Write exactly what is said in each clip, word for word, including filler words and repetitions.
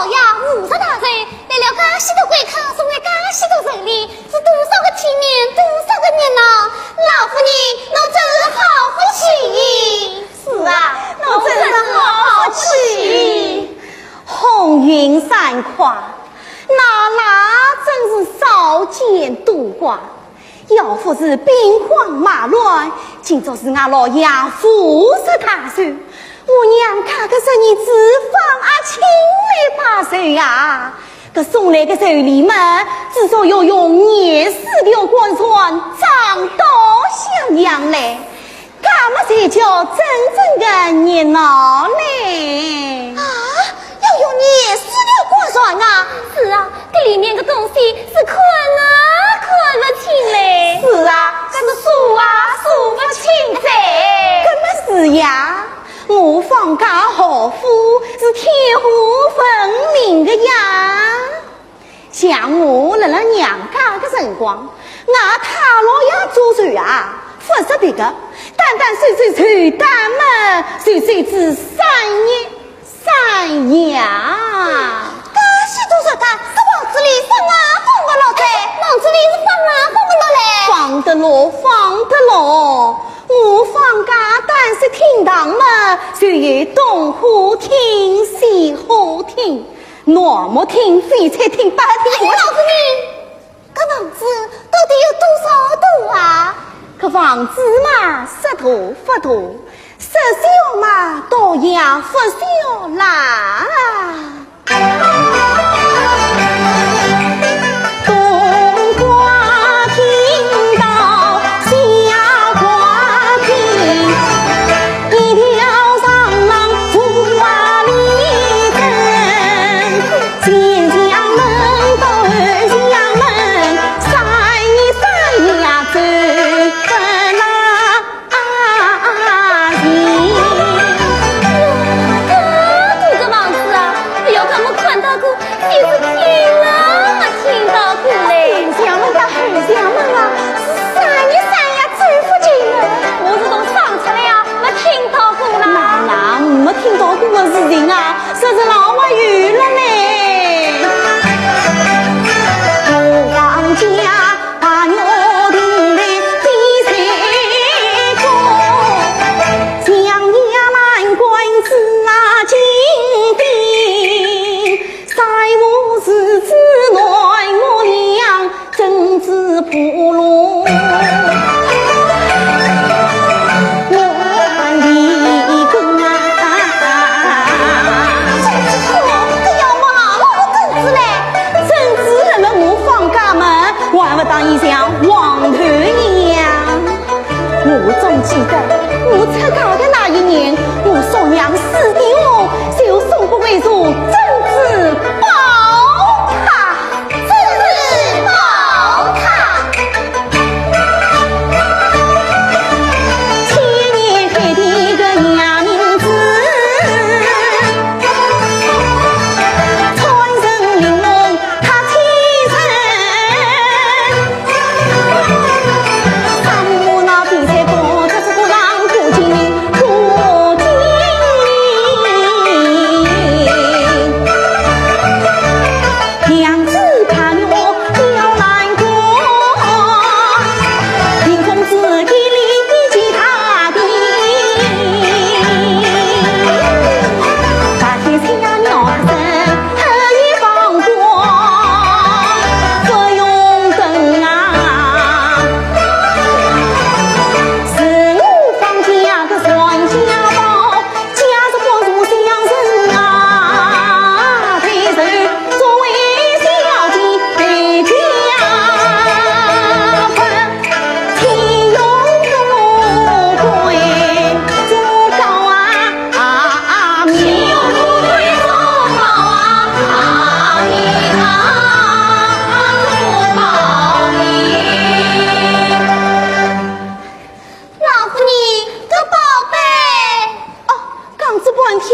呀，五十大寿，来了介许多贵客，送来介许多寿礼，是多少个体面，多少个热闹。老夫人，侬真是好福气。是啊，侬真是好福气。鸿运散款，那那真是少见多怪。 要不是兵荒马乱，今朝是俺老爷五十大寿，我娘家个侄儿子方阿卿来拜寿呀。搿送来个寿礼嘛，至少要用廿四条官船装到襄阳来，搿么才叫真正个热闹嘞。啊，要用廿四条官船啊？是啊， 搿里面个东西是看啊看勿清嘞。是啊，搿是数啊数勿清哉。搿么是呀，我方家豪富是天下闻名个呀。像我辣辣娘家个辰光，俺太老爷做寿啊，勿说别个，单单收收寿单嘛，收收仔三日 三呀。介许多寿单，搿房子里放啊放勿落哉。房子里是放啊放勿落嘞。放得落，放得落。我方家单是厅堂嘛，就有东花厅、西花厅、南花厅、翡翠厅、宝厅。哎，老夫人， 搿房子到底有多少大啊？搿房子嘛，说大勿大，说小嘛，倒也勿小啦。东花厅到西花厅，一条长廊五里深。 前墙门到后墙门，三呀三呀走分那行。搿个房子啊，不要讲没看到过，就是听啊没听到过嘞。前墙门到后墙门啊，是三呀三呀走勿进了。我是从生出来啊，没听到过啦。哪能没听到过个事情啊？ 说是老话有了嘞。我方家白玉亭台比翠竹，象牙栏杆紫金顶，赛过狮子南木梁， 珍珠婆罗万里根啊。哦，搿要买哪能个珍珠嘞？珍珠辣辣我方家门，还勿当伊像黄豆一样。我总记得，我出嫁的那一年，我叔娘死的后，就送拨我一座珍珠宝塔。 珍珠宝塔。千年海底个夜明珠，穿成玲珑塔千层。沙漠那比赛高，这是古浪古今古今。 娘子白玉吊栏杆，屏风紫金里几大钿。白天青鸟声，黑夜放光，不用等啊。是我方家个传家宝， 家事不如小事啊，抬头作为小姐抬轿分，天用富贵做高啊，啊，天用富贵做高啊，啊，天啊，做高明。 老夫人，搿宝贝。哦，讲仔半天，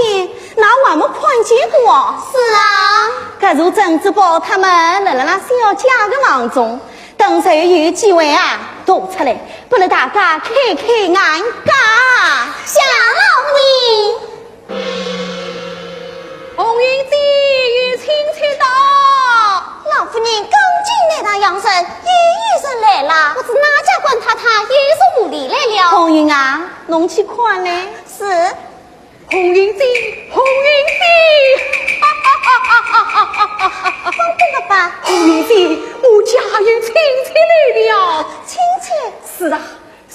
㑚还没看见过哦？是啊。搿座珍珠宝塔么，辣辣辣小姐个房中，等谁有机会啊，拿出来，拨了大家开开眼界。谢老夫人。红云姐，有请。侬去看嘞。是。红云姐，红云姐，哈哈哈哈哈哈！方伯伯。红云姐，我家有亲戚来了。亲戚？是啊，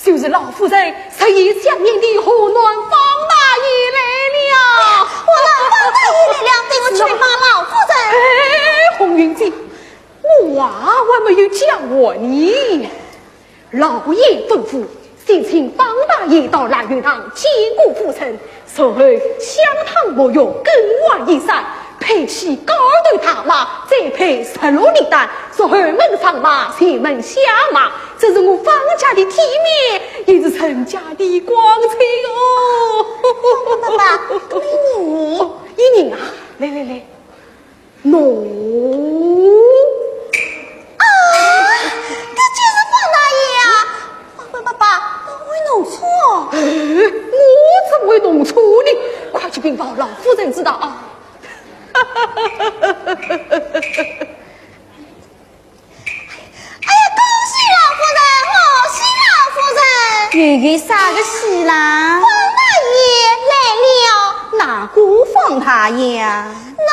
就是老夫人日夜想念的河南方大爷来了。河南方大爷来了，对我去拜访老夫人。哎，红云姐，我话还没有讲完呢。 老爷吩咐，先请方大爷到兰云堂见过夫人，随后香汤沐浴，更换衣衫，配系高头大马，再配十六里单，随后门上马，前门下马，这是我方家的体面，也是人家的光彩哦。爸爸，你……哦，一人啊，来来来， 侬……啊，搿就是方大爷啊！方伯伯，侬会弄错。哎，我怎么会弄错呢？快去禀报老夫人知道啊！哎呀，恭喜老夫人，贺喜老夫人！又有啥个喜啦？方大爷来了。哪个方大爷啊？ 那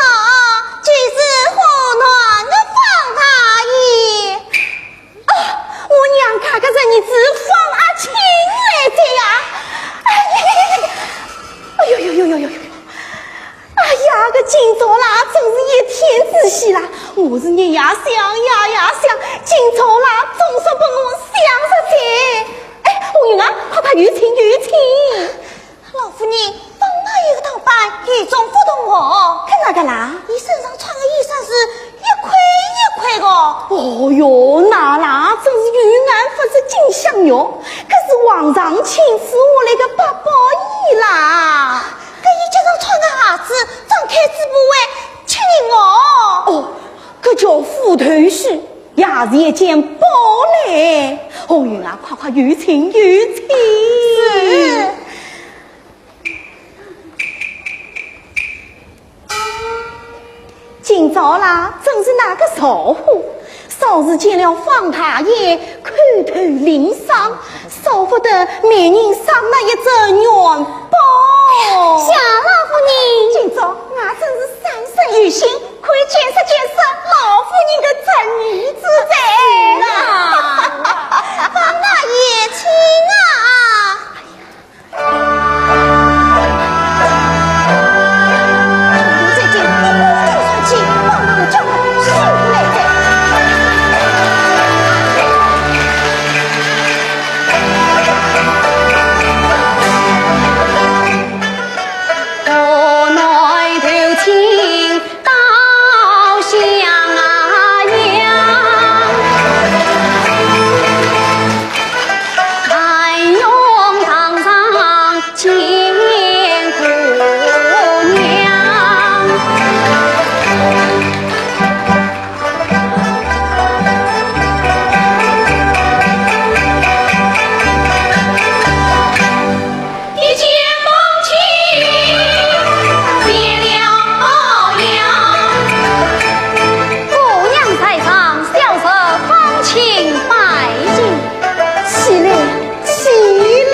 就是河南的方大爷。哦，我娘家个侄儿子方阿卿来哉呀！哎呀呀呀呀！哎呦呦呦呦呦呦！哎呀，搿今朝啦，真是一天之喜啦！我是日夜想，夜夜想，今朝啦，总算拨我想着哉。哎，红云啊，快快有请，有请！ 老夫人，方大爷个打扮与众不同哦。搿哪个啦？伊身上穿个衣裳是一块一块个。哦哟，那啦，真是有眼不识金镶玉，搿是皇上亲赐下来个八宝衣啦。搿伊脚上穿个鞋子，张开嘴巴会吃人哦。哦，搿叫虎头须，也是一件宝嘞。红云啊，快快有请，有请。是。 今朝啦，真是哪个造化，少时见了方大爷，叩头领赏，少不得每人赏那一只元宝。谢老夫人。今朝我真是三生有幸，可以见识见识老夫人的侄儿子哉。方大爷，请啊。 一见风情，变了模样。姑娘在上，小侄方卿拜见。起来，起来。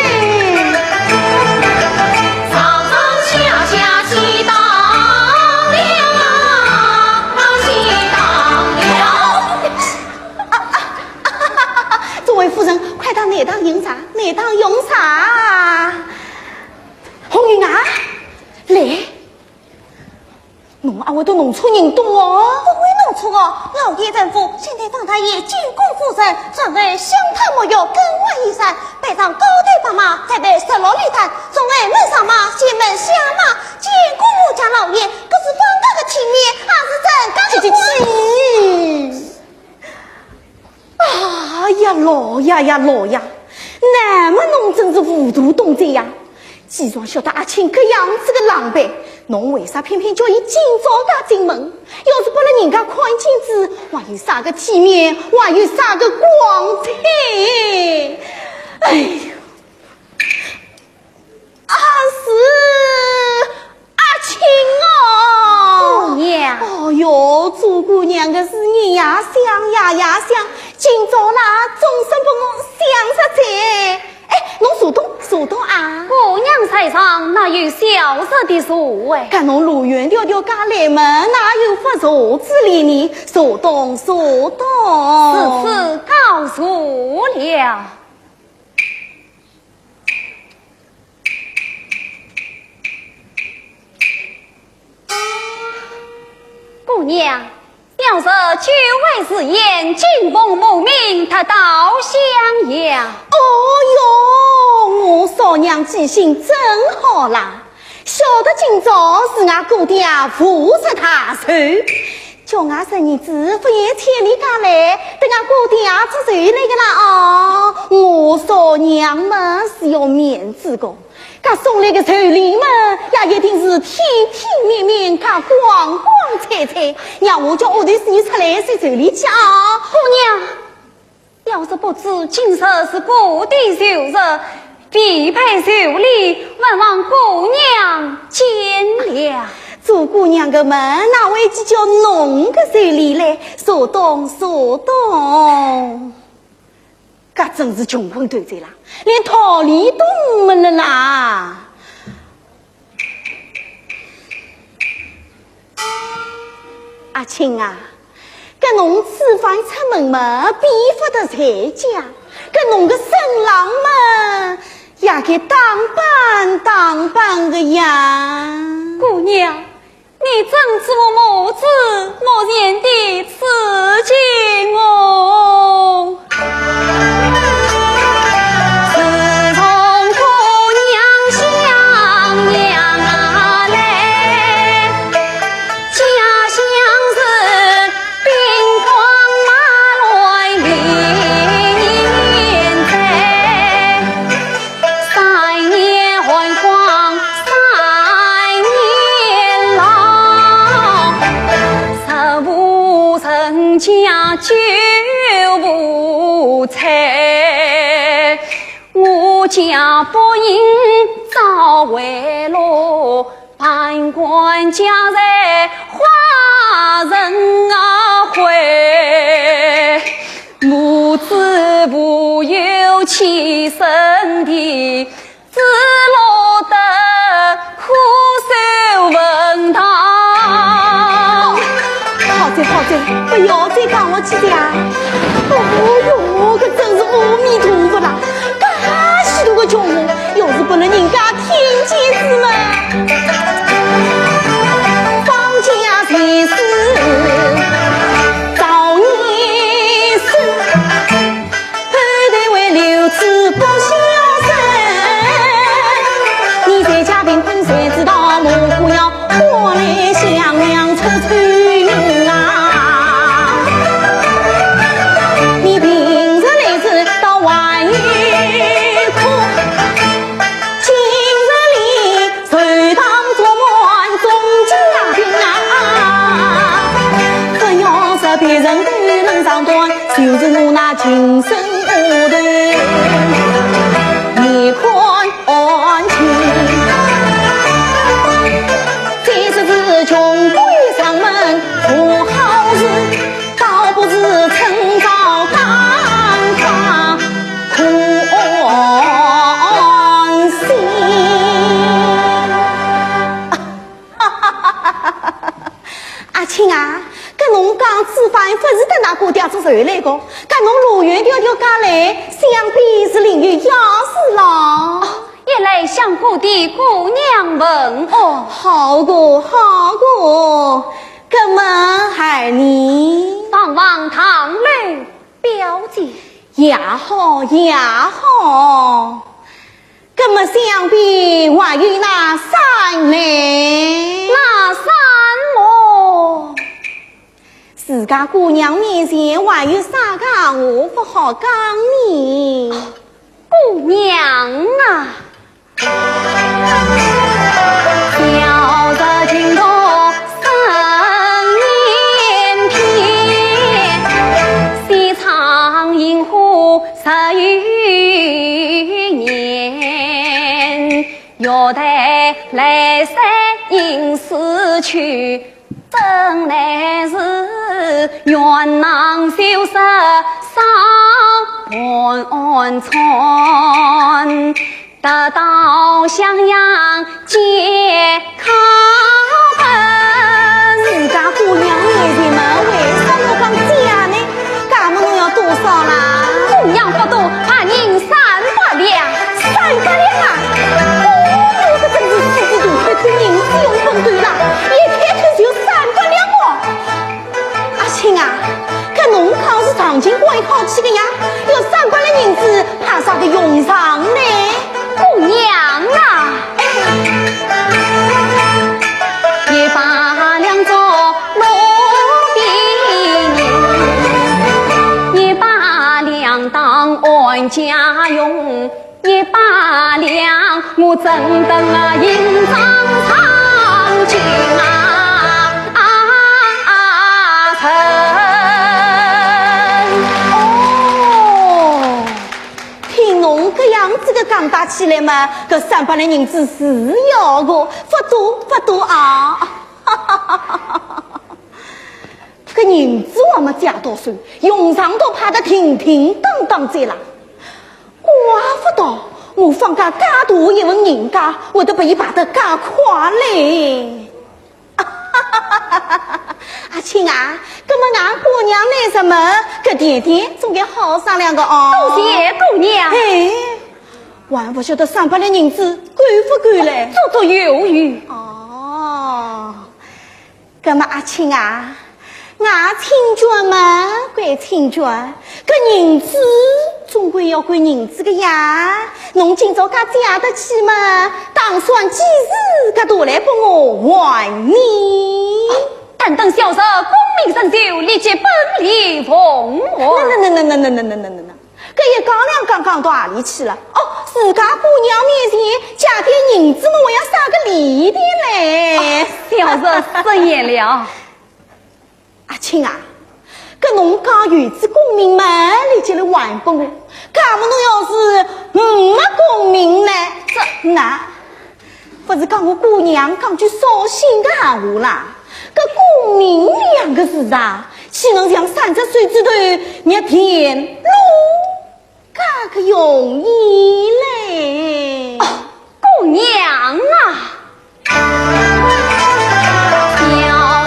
上上下下起当了啊，起当了。 众位夫人，快到内堂用茶，内堂用茶。红云啊，来，侬阿会得弄错人多哦。不会弄错哦，老爷吩咐，先代方大爷见过夫人，转为香汤沐浴，更换衣衫，摆上高头白马，再配十六里单，从后门上马，前门下马，见过我家老爷，搿是方家个体面，也是人家个光彩。 哎呀，老爷呀，老爷，那么侬真是糊涂懂哉呀！既然晓得阿卿搿样子个狼狈，侬为啥偏偏叫伊今朝介进门？要是拨了人家看见仔，还有啥个体面，还有啥个光彩？哎呦！ 啊，是阿卿哦。姑娘。哦哟，做姑娘个是日夜想，夜夜想，今朝啦，总算拨我想着哉。哎，侬坐东，坐东啊。姑娘在上，哪有小侄的座位？搿侬路远迢迢赶来么，哪有法坐之理呢？坐东，坐东。如此告坐了。 姑娘，小侄久违时宴，今奉母命特到襄阳。哦哟，我嫂娘记性真好啦，晓得今朝是俺姑爹五十大寿，叫俺侄儿子勿远千里赶来，搭俺姑爹祝寿来个啦哦。我嫂娘嘛是要面子个。 搿送来个寿礼嘛，也一定是体体面面、介光光彩彩，让我叫丫头子出来收寿礼去啊。姑娘，小侄不知今日是姑爹寿日，未备寿礼，还望姑娘见谅。做姑娘个嘛，哪会计较侬个寿礼嘞？坐东，坐东。 搿真是穷昏头子啦，连道理都没了啦。阿卿啊，搿侬此番出门嘛，比勿得在家，搿侬个身浪嘛，也该打扮打扮个呀。姑娘， 你怎知我母子目前的处境哦？自从姑娘襄阳来，家乡是兵荒马乱连年在。 三年寒荒三年涝，十户人家九无彩。我家不幸早回落， 万贯家财化成灰，母子无有栖身地，只落得苦守坟堂。好哉好哉，不要再讲下去哉啊！哦哟，搿真是阿弥陀佛啦！ 介许多个穷人，要是拨了人家听见仔嘛。方家才是早年生，后代为留子不孝顺。你在家贫困，谁知道母姑娘 我来襄阳出丑名啊！你平日里是到还有苦，今日里受当作满中家贫啊！不要说别人对人长短，就是我那亲生 丫头面款安清。即使是穷鬼上门做好事，倒不如趁早赶快可安心。 阿卿啊，搿侬讲此番勿是搭㑚姑爹做寿来个，搿侬路远迢迢赶来，想必是另有要事咯。哦，一来向姑爹姑娘问。哦，好个，好个，搿么二呢？望望堂楼表姐。也好，也好。 搿么想必还有那三呢？那三么？自家姑娘面前还有啥个闲话勿好讲呢？姑娘啊！安全，得到襄阳健康本。自家姑娘面前嘛，为啥要讲假呢？价么侬要多少啦？姑娘不多，白银三百两。三百两啊？哦哟，搿真是狮子大开口，人是用本头啦，一开口就三百两哦。 阿卿啊，搿侬讲是长清关考去个呀，要三百两银子派啥个用场呢？姑娘啊，一百两做奴婢银，一百两当安家用， 一百两，我怎等啊，银装长进啊，啊，啊，成。哦，听侬搿样子个讲法起来嘛，搿三百两银子是要个，勿多，勿多啊。 搿银子还没借到手，用场倒派得停停当当哉啦。怪勿得我方家介大一户人家，会得拨伊败得介快嘞。阿卿啊，搿么俺姑娘来什么？搿点点总该好商量个哦。多谢姑娘。哎，还勿晓得三百两银子够勿够嘞？足足有余。哦。 搿么阿卿啊，俺亲眷嘛，归亲眷，搿银子总归要归银子个呀。侬今朝介借得起嘛，打算几时介拿来拨我还你？但等小侄功名成就，立即本礼奉还。那那那那那那那那那那， 搿一讲两讲讲到何里去了？哦，自家姑娘面前借点银子么，还要耍个礼的嘞。哦，小侄失言了。阿卿啊，搿侬讲有仔功名嘛，立即来还拨我。假么侬要是没功名呢？这那 勿是讲我姑娘讲句扫兴个闲话啦，搿功名两个字啊，岂能像三只手指头捏田螺介个容易嘞？哦，姑娘啊！小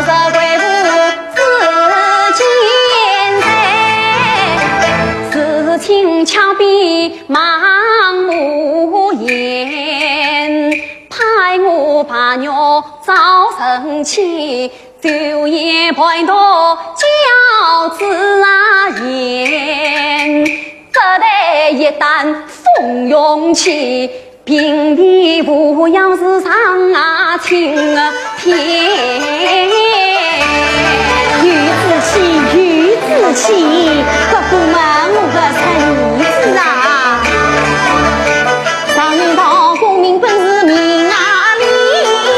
侄贵妇自见在，事情巧比盲目言。 派我白玉招人去，酒宴陪同教子啊言。这待一旦风云起，平地无恙是上啊青天。有志气，有志气，不过嘛，我个孙子啊。 常言道功名本是命啊里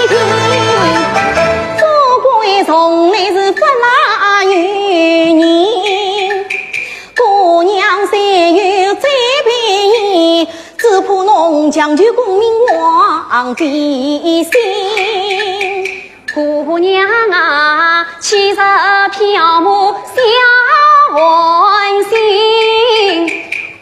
定，做官从来是不拉有人。姑娘虽有再便宜，只怕侬强求功名忘记心。 姑娘啊，岂是漂泊小寒心，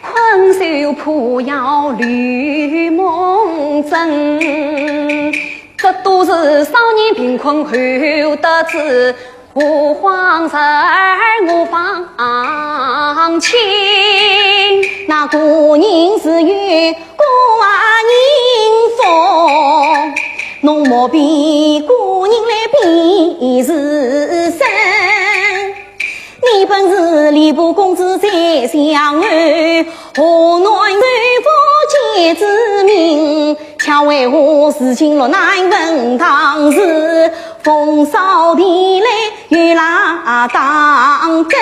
困守破窑绿梦枕。这都是少年贫困后得志，何况是我方卿。那个人是有 个人福，侬莫比个人来比是身。你本是吏部公子宰相后，河南巡抚见子民，却为何如今落难坟堂时，风骚地来雨拉当灯。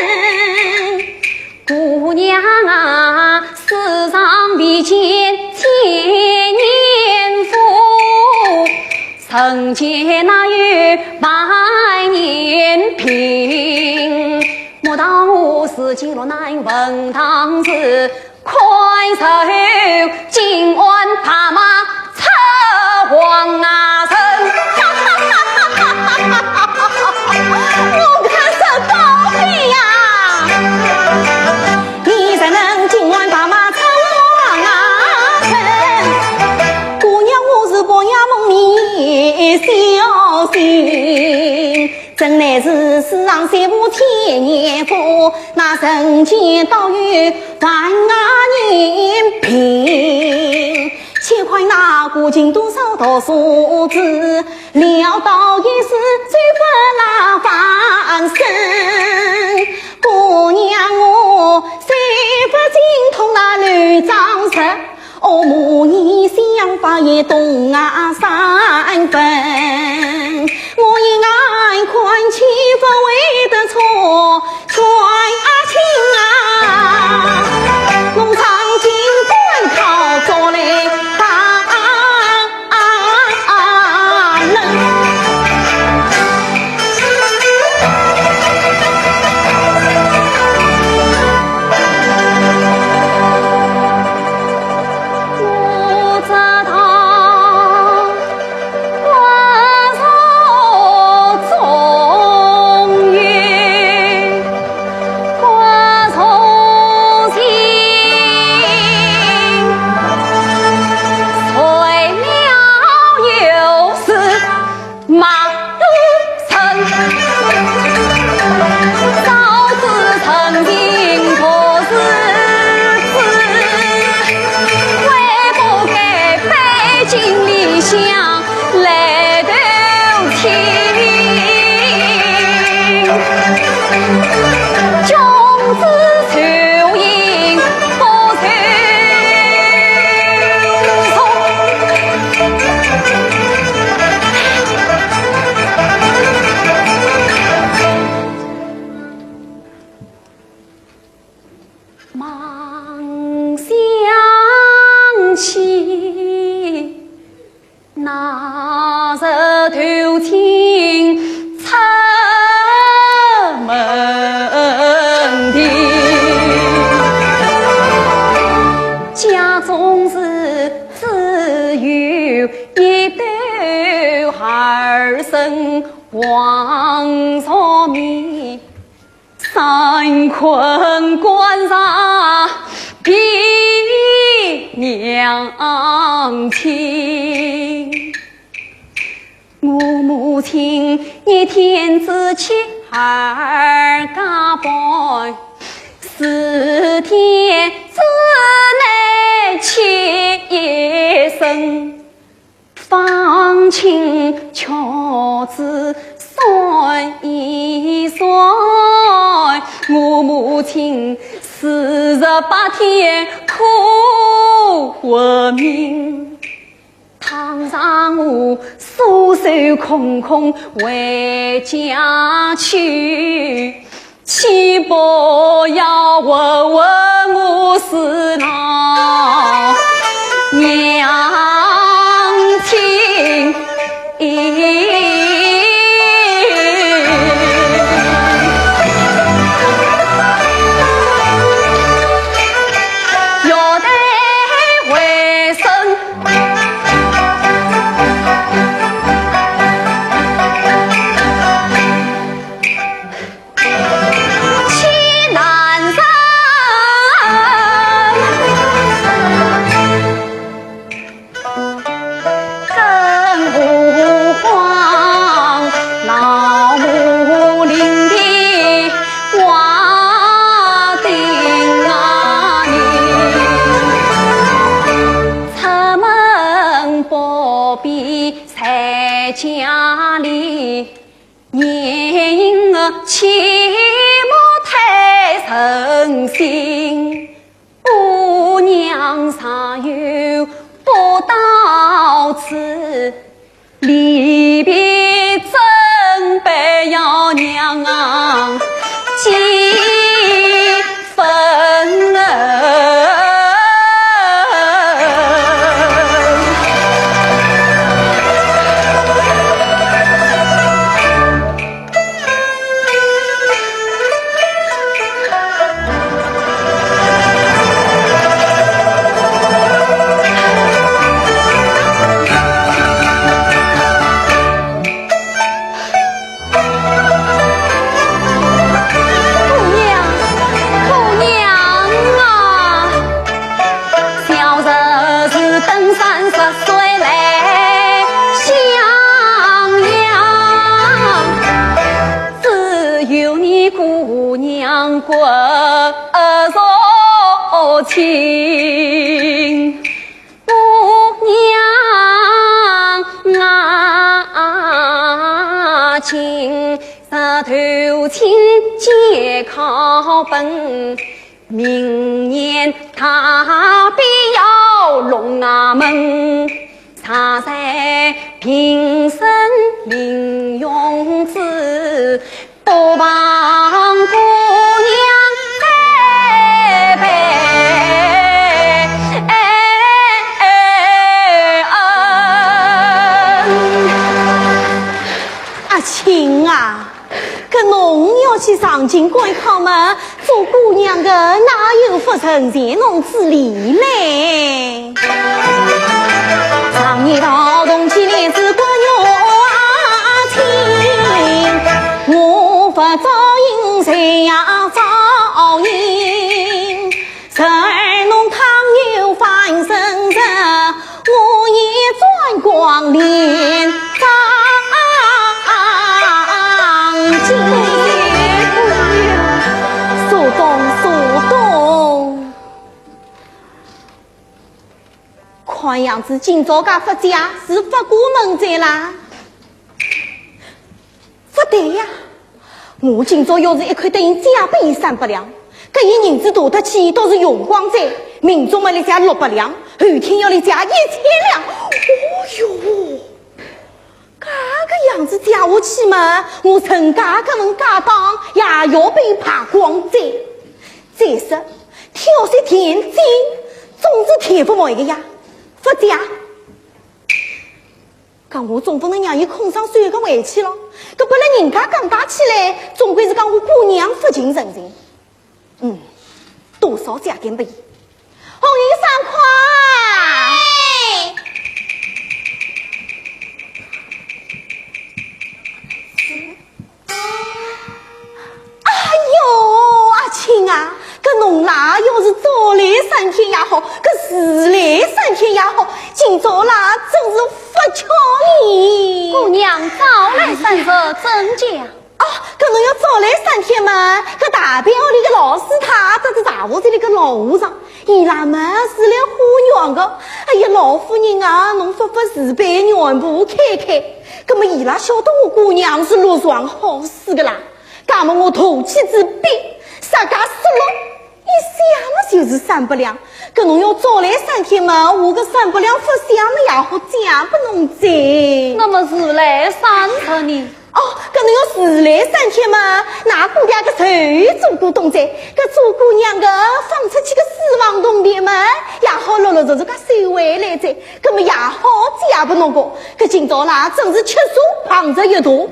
姑娘啊，世上未见千年福，人间哪有百年贫。莫道我如今落难坟堂时，看守金鞍白马 出王啊人。我看是倒霉呀！你怎能金鞍白马世上虽无千年富，那人间倒有万万年贫。且看那古今多少读书子，潦倒一世走不了翻身。姑娘我虽不精通那六章十， 哦，母仪相法也懂啊三分。我一眼看去不会得错，全清啊，我上京赶考做了大人。 忙想起 那日投亲出门的，家中是只有一斗儿孙黄寿眉。 三困关上比娘亲。我母亲一天只起二更半，四天之内起一声。 方卿却只算一算，我母亲四十八天可活命。倘若我双手空空回家去， 岂不要问问我是哪娘亲？要得回身。 欺男人，更何况老母临的话定啊你，出门不必在家里。 年幼起母太任性，我娘尚有不到此，离别怎般要让啊几分？姑娘国若亲，姑娘啊亲，石头亲借靠本，明年他必要龙啊门。 常在平生临用之，多望姑娘再备恩。阿卿啊，搿侬要去上京赶考嘛， 做姑娘的哪有勿成全侬之理呢？常言道，同气连枝各月清，我不照应谁呀照应？时而侬倘有翻身日， 我也转光临张京。苏东，苏东，看样子今朝个发家是勿过门哉啦。 勿对呀，我今朝要是一块得银借拨伊三百两，搿伊银子大得去倒是用光哉，明朝么来借六百两，后天要来借一千两。哦哟，搿个样子借下去嘛，我陈家搿门家当也要被败光哉。再说，挑些田金，总是填勿满个呀，勿借。 搿我总勿能让伊空手个回去咯，搿拨勒人家讲打起来，总归是讲我姑娘勿近人情。嗯，多少借点拨伊。红云、双款。哎。哎哟，阿卿啊，搿侬啦，要是早来三天也好，搿迟来三天也好， 今朝啦，真是勿巧呢。姑娘早来三日怎讲？哦，搿侬要早来三天嘛，搿大表里个老师太搭仔大学里个老和尚，伊拉嘛是来化缘个。哎呀，老夫人啊，侬勿勿慈悲，缘簿开开，葛末伊拉晓得我姑娘是落场好书个啦，葛末我投其所好，啥个思路？ 一想么就是三百两，搿侬要早来三天嘛，我搿三百两勿想么也好借拨侬哉。那么迟来三日呢？哦，搿侬要迟来三天嘛，㑚姑爹个寿做古董哉，搿做姑娘个放出去个私房铜钿嘛，也好陆陆续续个收回来哉，搿么也好借拨侬个。搿今朝啦，真是吃素碰着一顿，勿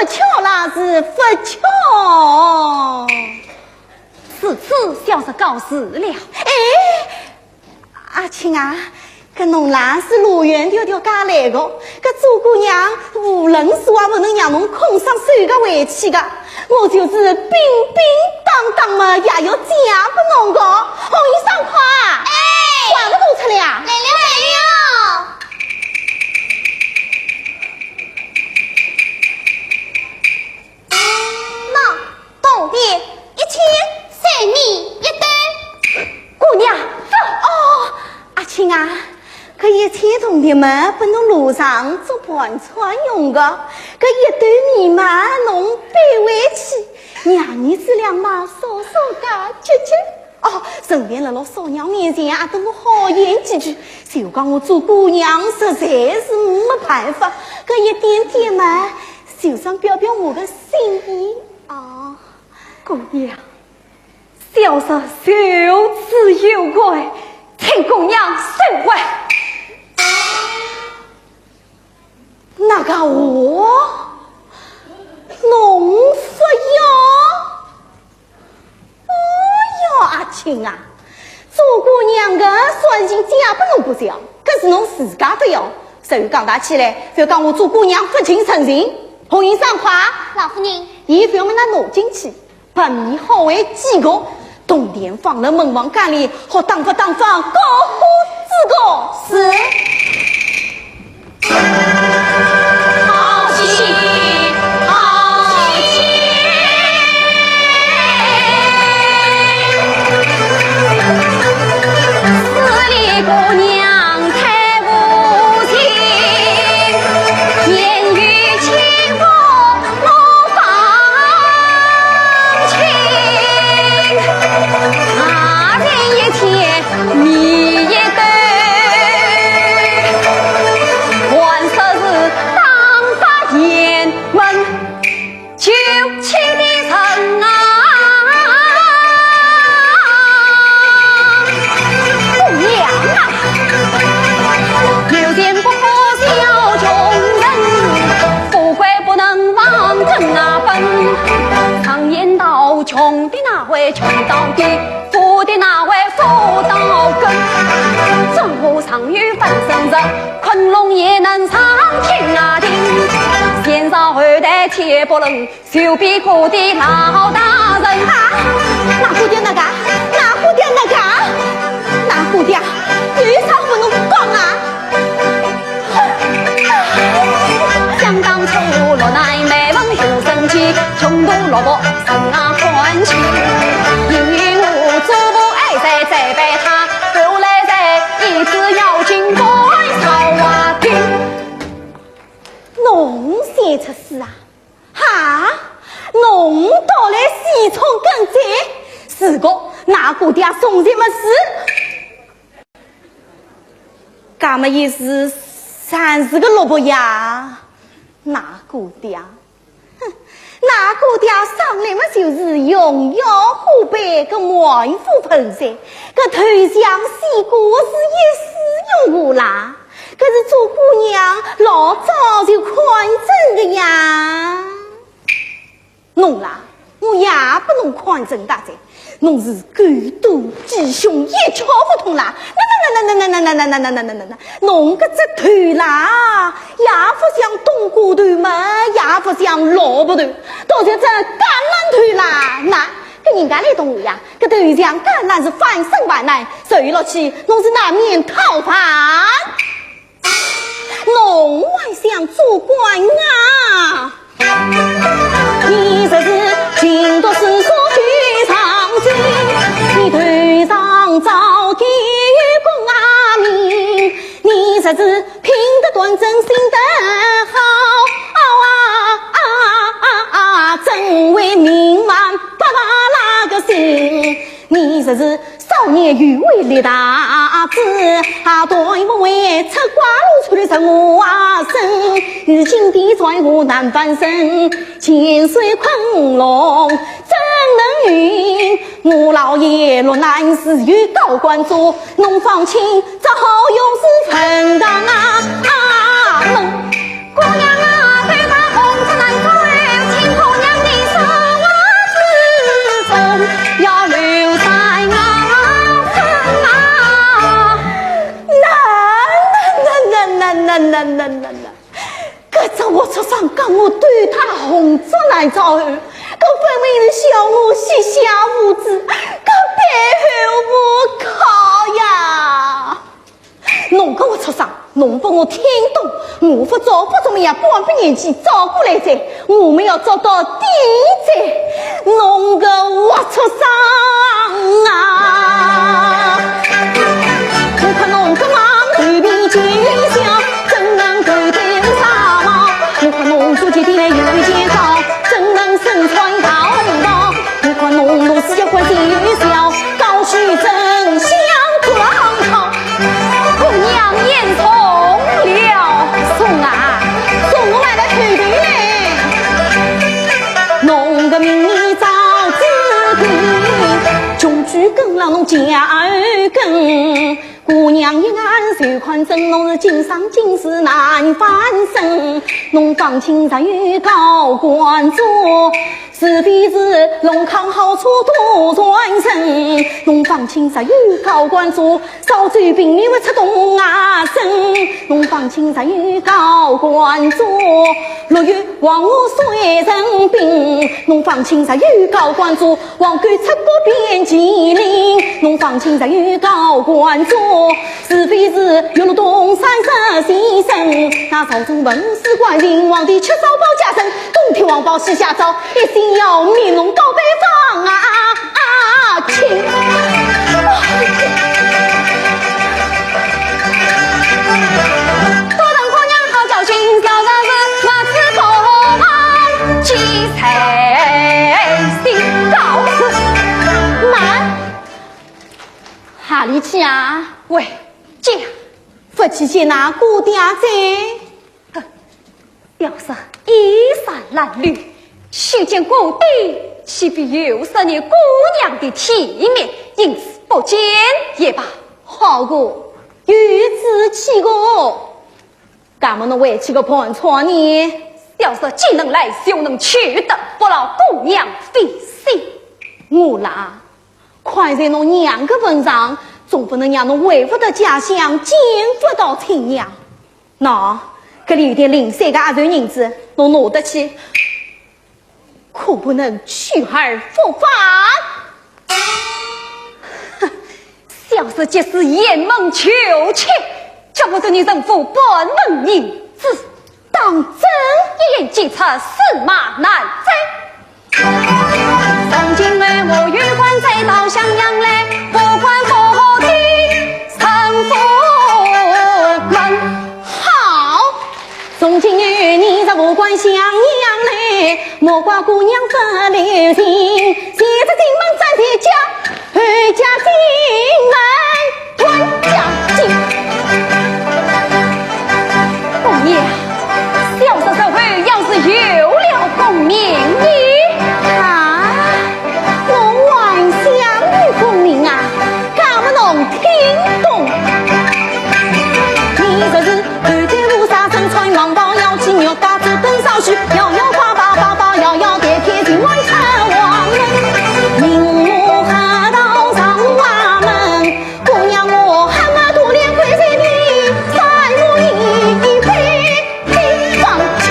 巧啦是勿巧。 如此小侄告辞了。哎，阿卿啊，搿侬啦是路远迢迢赶来个，搿做姑娘无论如何勿能让侬空手个回去个，我就是兵兵当当嘛也要借拨侬个。红云、双款，哎，快点过出来啊！来了，来了。 喏，铜钿一千，赏你一斗。姑娘，走。哦，阿卿啊，搿一千铜钿嘛，拨侬路上做盘缠用个，搿一斗米嘛，侬背回去，娘儿子两妈少少加吃吃。 哦，顺便辣辣嫂娘面前也搭我好言几句，就讲我做姑娘实在是没办法，搿一点点嘛，就算表表我个心意。哦，姑娘，小侄受此有愧，请姑娘收回。 哪个话？侬勿要？哎哟，阿卿啊，做姑娘个算盘借拨侬勿少，搿是侬自家勿要。所以讲大起来，覅讲我做姑娘勿近人情。红云、双款，老夫人，伊覅么拿侬进去。 白米好喂几个，铜钿放辣门房间里，好打发打发过日子个。是。好气，好气。穷的哪会穷到底，富的哪会富到根。中华上有翻身日，昆仑也能上天涯顶。前朝后代皆不论，就比过的老大人啊。哪个的那个？哪个的那个？哪个的？有啥不能讲啊？ 想当初落难没问有生计，穷途落魄人啊看齐。因为我祖父爱在再拜他，后来在一只要紧关少啊定。侬先出世啊？哈？侬到了西窗跟前，是个，哪个的送什么事？ 搿么也是三四个萝卜呀，哪个的啊？哼，哪个的啊，生来么就是容貌虎背个满腹盆栽，搿头像西瓜是一丝用无啦。搿是做姑娘老早就看准个呀。 侬啦，我也拨侬看准大哉，侬是狗肚鸡胸，一窍勿通啦！那那那那那那那那那那那那，侬搿只头啦，也勿像冬瓜头嘛，也勿像萝卜头，倒像只橄榄头啦！那搿人家来动我呀，搿头像橄榄是翻身还难，受落去侬是难免讨饭。 侬还想做官啊？你这是尽读诗书去上进，你头上早点有功啊名，你这是品德端正心得好啊啊啊啊，真为名望八八那个心。 你若是少年有为立大志，啊，对不为出家路出了什么啊身？如今的在我难翻身，千岁昆仑怎能允？我老爷落难自有高官做，侬方卿只好永世坟堂啊啊门。 姑娘啊，对那红尘难做，请姑娘你说我之中，要留在我身啊。那那那那那那那那那，搿只活畜生讲我对他红尘难做，搿分明是笑我膝下无子，搿背后无靠呀。 侬个活畜生，侬拨我听懂，我勿做勿怎么样，半把年纪照过来哉，我们要做到底哉，侬个活畜生啊！我看侬个忙头皮尖笑，怎能够得啥忙？我看侬做起点来有一件事，怎能身穿道袍？ 我看侬弄死要关心小，高须真相不浪淘。姑娘言重了。送啊，送我买来头头嘞。侬个名利早知道，穷举根让侬脚后跟。 姑娘一眼就看准侬是今生今世难翻身，侬方卿若有高官做，是非是龙康好处多传承。侬方卿若有高官做，少走平民勿出东啊身。侬方卿若有高官做，落有黄河水成冰。侬方卿若有高官做， 黄狗出谷遍麒麟，侬方卿若有高官做，是非是有了东山石先生。那朝中文武官秦皇帝吃烧包家生，东贴王袍西下诏，一心要命侬高拜访啊啊亲！多等姑娘好教训，小人是我自不忘记才心告辞。慢，哪里去啊？喂，这样，不去见那姑爹哉？哼，要说衣衫褴褛，去见姑爹，岂比有失你姑娘的体面？因此不见也罢。好个，有志气个。 那么侬回去个盘缠呢？小侄既能来，就能去的，不劳姑娘费心。我啦，看在侬娘个份上，总不能让侬回勿得家乡，见勿到亲娘。喏，搿里有点零碎个压岁银子，侬拿得去，可不能去而复返。哼，小侄即使沿门求乞，叫我这女人夫半文银子，当真一言既出，驷马难追。 从今后我有官再到襄阳来，不管不听丈夫们。好，从今后你若不管襄阳来，莫怪姑娘不留情，前者进门斩前脚，后者进门 断脚筋。姑爷，小侄日后要是有了功名呢？啊，我还想有功名啊，敢问侬听懂？你若是后代无啥身穿黄袍，要去玉带，只等少许，摇摇摆摆，摆摆摇摇，跌跌进来穿黄门。名花到上华门， 姑娘我蛤蟆肚里跪在你，三五一杯地方去。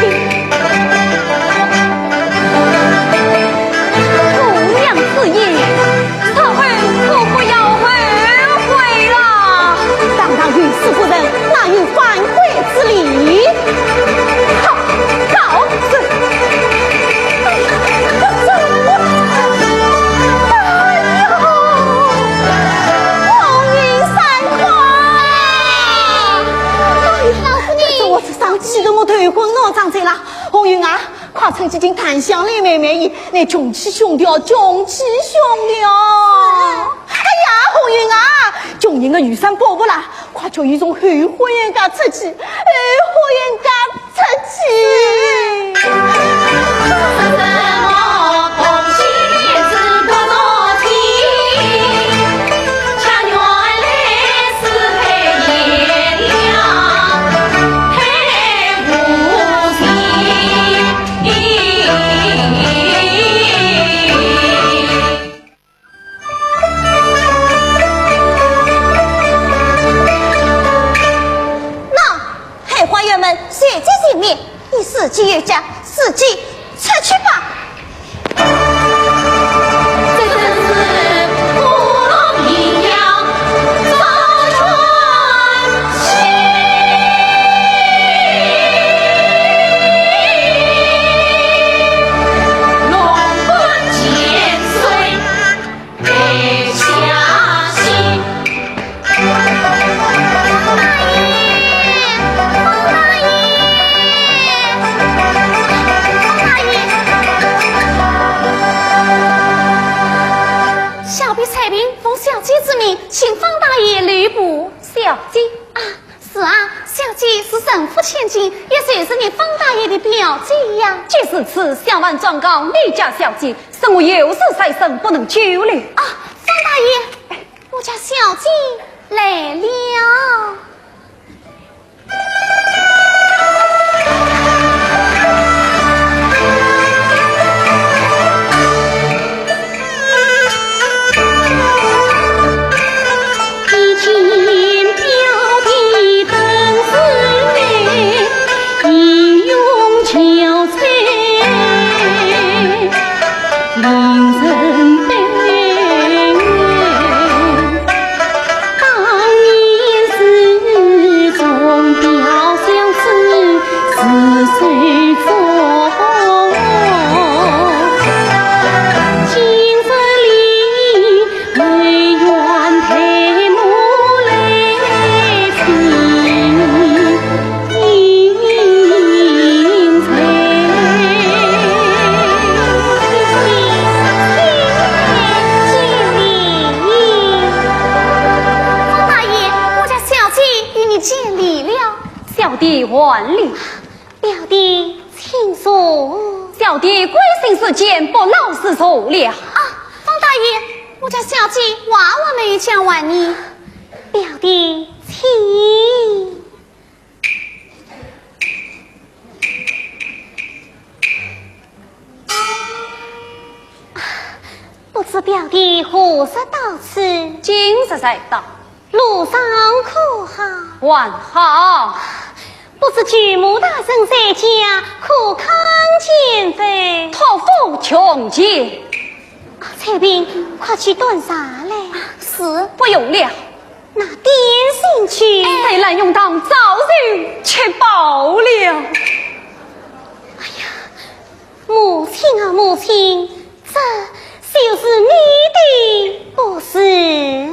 姑娘之言，日后可不要后悔了。堂堂御史夫人，哪有反悔之理？好，告辞。 哎呀，红云三花！哎呀，这我是生气得我头昏脑胀哉啦！红云啊，快趁几斤檀香来买买烟，来穷气凶掉，穷气凶掉。哎呀，红云啊，穷人的雨伞保护啦， 快叫伊从后花园间出去，后花园间出去。喏，后花园门随即紧闭，你自己有家，自己出去吧。这真是不容易呀，张传奇。龙冠千岁。 哎，小姐。方大爷，方大爷，方大爷。小婢采萍奉小姐之命，请方大爷留步。小姐？啊， 是啊，小姐是陈府千金，也就是你方大爷的表姐呀。既如此，小侄状告你家小姐，说我有事在身，不能久留。啊，方大爷，我家小姐来了。 方大爷，我家小姐与你见礼了。小弟还礼。表弟，请坐。小弟贵姓是简，不劳师坐了。啊，方大爷，我家小姐话还没有讲完呢。表弟，请。不知表弟何时到此？今日才到。路上可好？还好。不知舅母大人在家，可康健否？托付穷健。啊，采萍，快去端茶来。是。不用了。 那点心酒。在兰用堂早就吃饱了。哎呀，母亲啊，母亲，这就是你的不是了。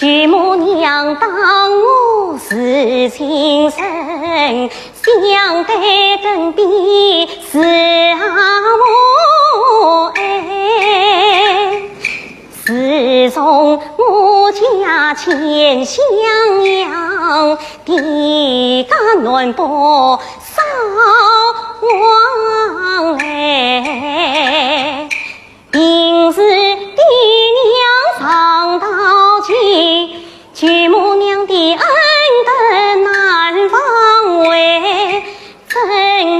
舅母娘当我是亲生，相对等比是阿母哎。自从我家迁襄阳，地界南北少往来。 平时爹娘常道情，舅母娘的恩德难忘怀。真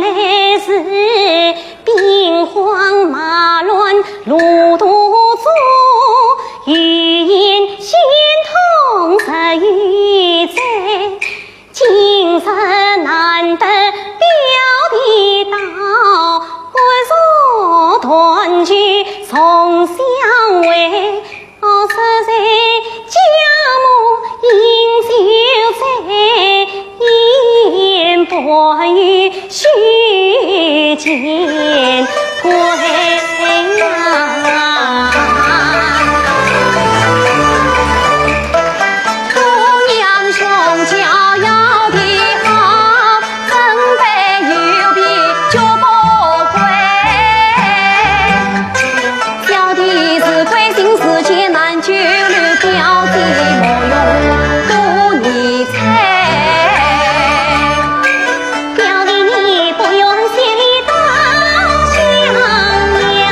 乃是兵荒马乱路途中，有言心痛实有在。 今日难得表弟到，欢坐团聚重相会。哦，实在舅母饮酒醉，言不由衷，须见 表弟你不远千里到襄阳，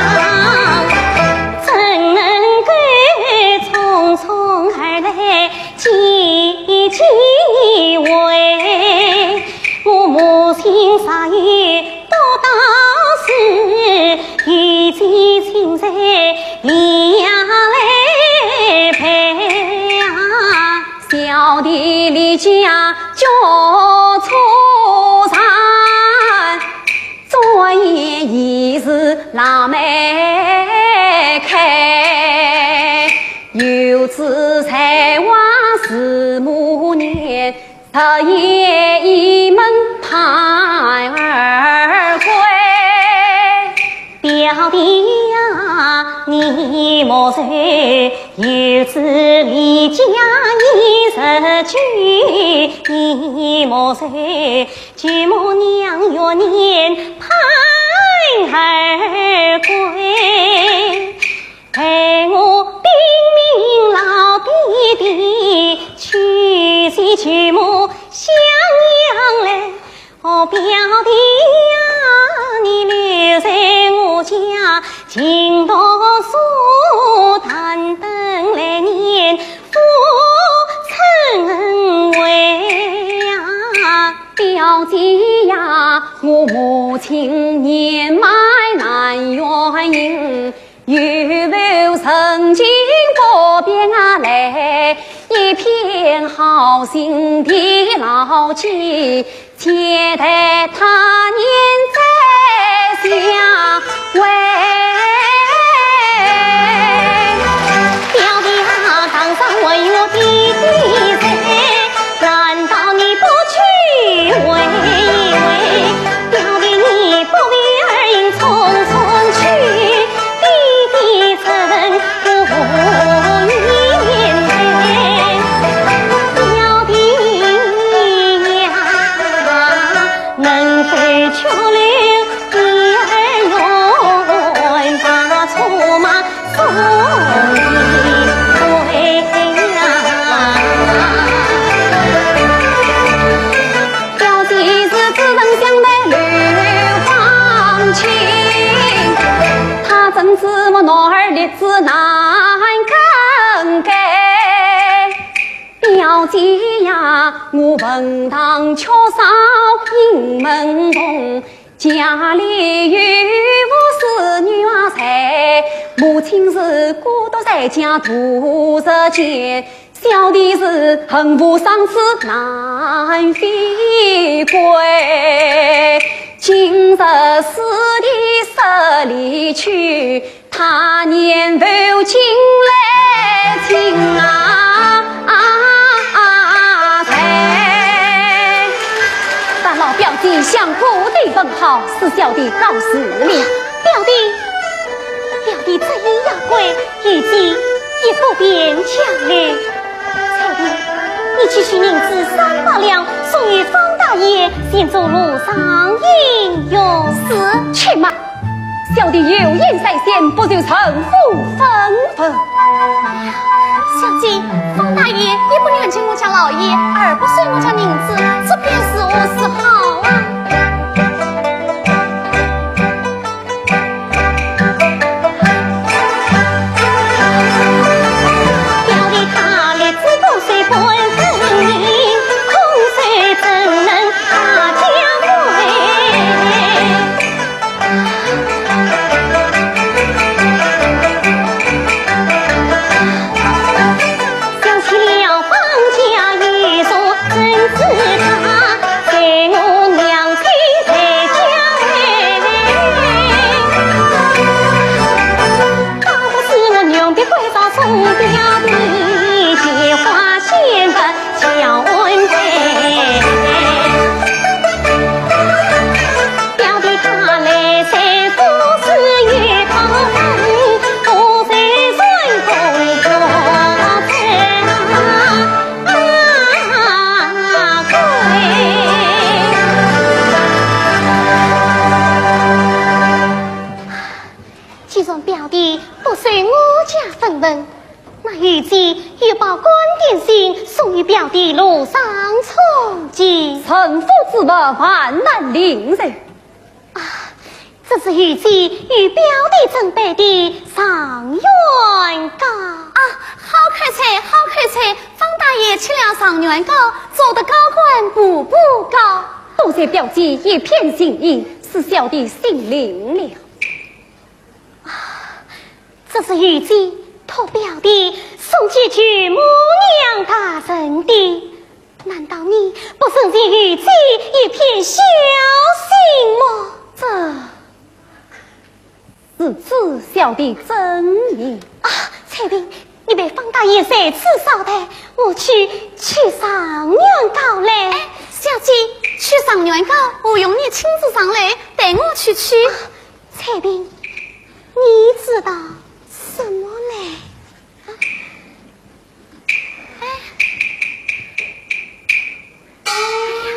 怎能够匆匆而来几几回？我母亲尚有不到时，有几亲在里呀来陪啊。 小弟离家脚初散，转眼已是腊梅开。游子在外是暮年，日夜倚门盼儿归。 表弟呀，你莫愁，游子离家已十九，你莫愁，舅母娘月年盼儿归。待我禀明老爹爹，去接舅母襄阳来。 哦，表弟呀，你留在我家，勤读书，但等来年赴春闱啊。表姐呀，我母亲年迈难远行， 有否曾经不便啊来，一片好心的老姐，且待他年再姐呀，我文堂缺少英文红，家里有无是女儿在，母亲是孤独在家度日间，小弟是恨不生死难飞归。今日师弟失礼去， 他年头进来进啊，在。烦劳表弟向哥哥问好，是小弟告辞了。表弟，表弟这一夜归，雨姐也不便讲了。彩萍，你去取银子三百两，送与方大爷，先做路上应用。是，且慢。 小弟有言在先，不求陈府分文。小姐，方大爷也不愿见我家老爷，而不收我家银子，这便如何是好啊？表弟他立志不随本分，空手怎能 大家回。想起了方家有座珍珠塔，在我娘亲在家回。倒不是我娘的关照送表弟，借花献佛 叫恩惠。表弟他来在府是有宝分，不在人公婆子啊归。既然表弟不收我家分文， 那雨姐有包干点心送与表弟路上充饥。陈府之物，万难另受。啊，这是雨姐与表弟准备的状元糕。啊，好口彩，好口彩！方大爷吃了状元糕，做得高官步步高。多谢表姐一片心意，是小弟心领了。 啊，这是雨姐托表弟送给舅母娘大人的，难道你不曾见雨姐一片孝心吗？这，如此小弟遵命。啊，彩萍，你陪方大爷在此稍待，我去取状元糕来。哎，小姐，取状元糕何用你亲自上来，待我去取。啊， 彩萍，你知道什么嘞？啊，哎，哎呀，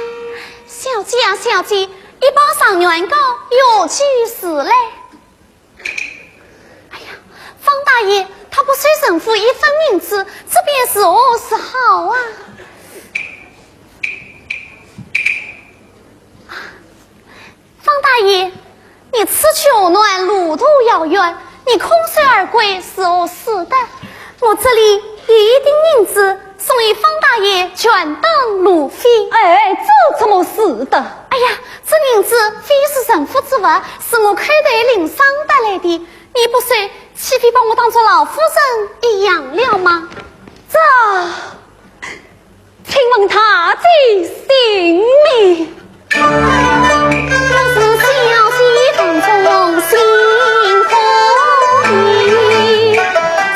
小姐啊，小姐，一包状元糕有几时嘞？哎呀，方大爷，他不收陈府一分银子，这便如何是好啊？ 方大爷，你此去无暖，路途遥远，你空手而归，如何使得？我这里有一锭银子，送与方大爷，全当路费。哎，这怎么使得？哎呀，这银子非是陈府之物，是我口袋里省得来的，你不收，岂非把我当作老夫人一样了吗？这 请问他的姓名？我是小姐洞中新妇人，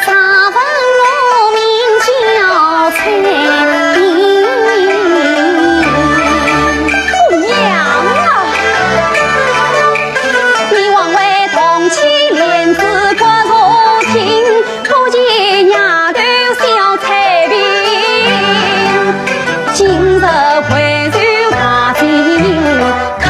查问我名叫采萍。姑娘啊，你枉为同妻莲子骨肉亲， 不及丫头小采萍，今日回首大街，看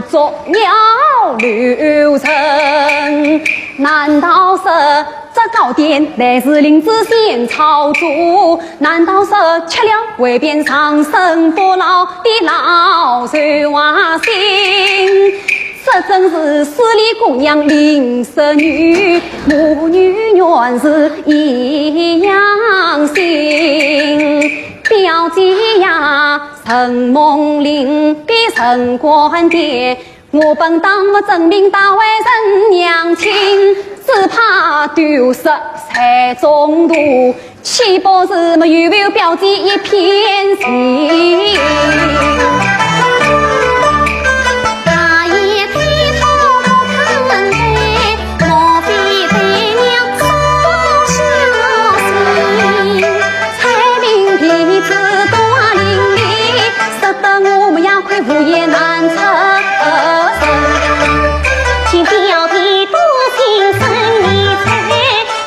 作鸟留人。难道是这糕点乃是林子仙操作？难道是吃了会变长生不老的老寿花仙？这真是势利姑娘林十女，母女原是一样心。表姐呀，承蒙林的陈官爹， 我本当勿正名，大为人娘亲，只怕丢失在中途，岂不是没有表姐一片心？大爷低头不看地，莫非对娘所相信？ 彩屏弟子多伶俐，说得我们杨魁无言难成神。请表弟多心神理哉，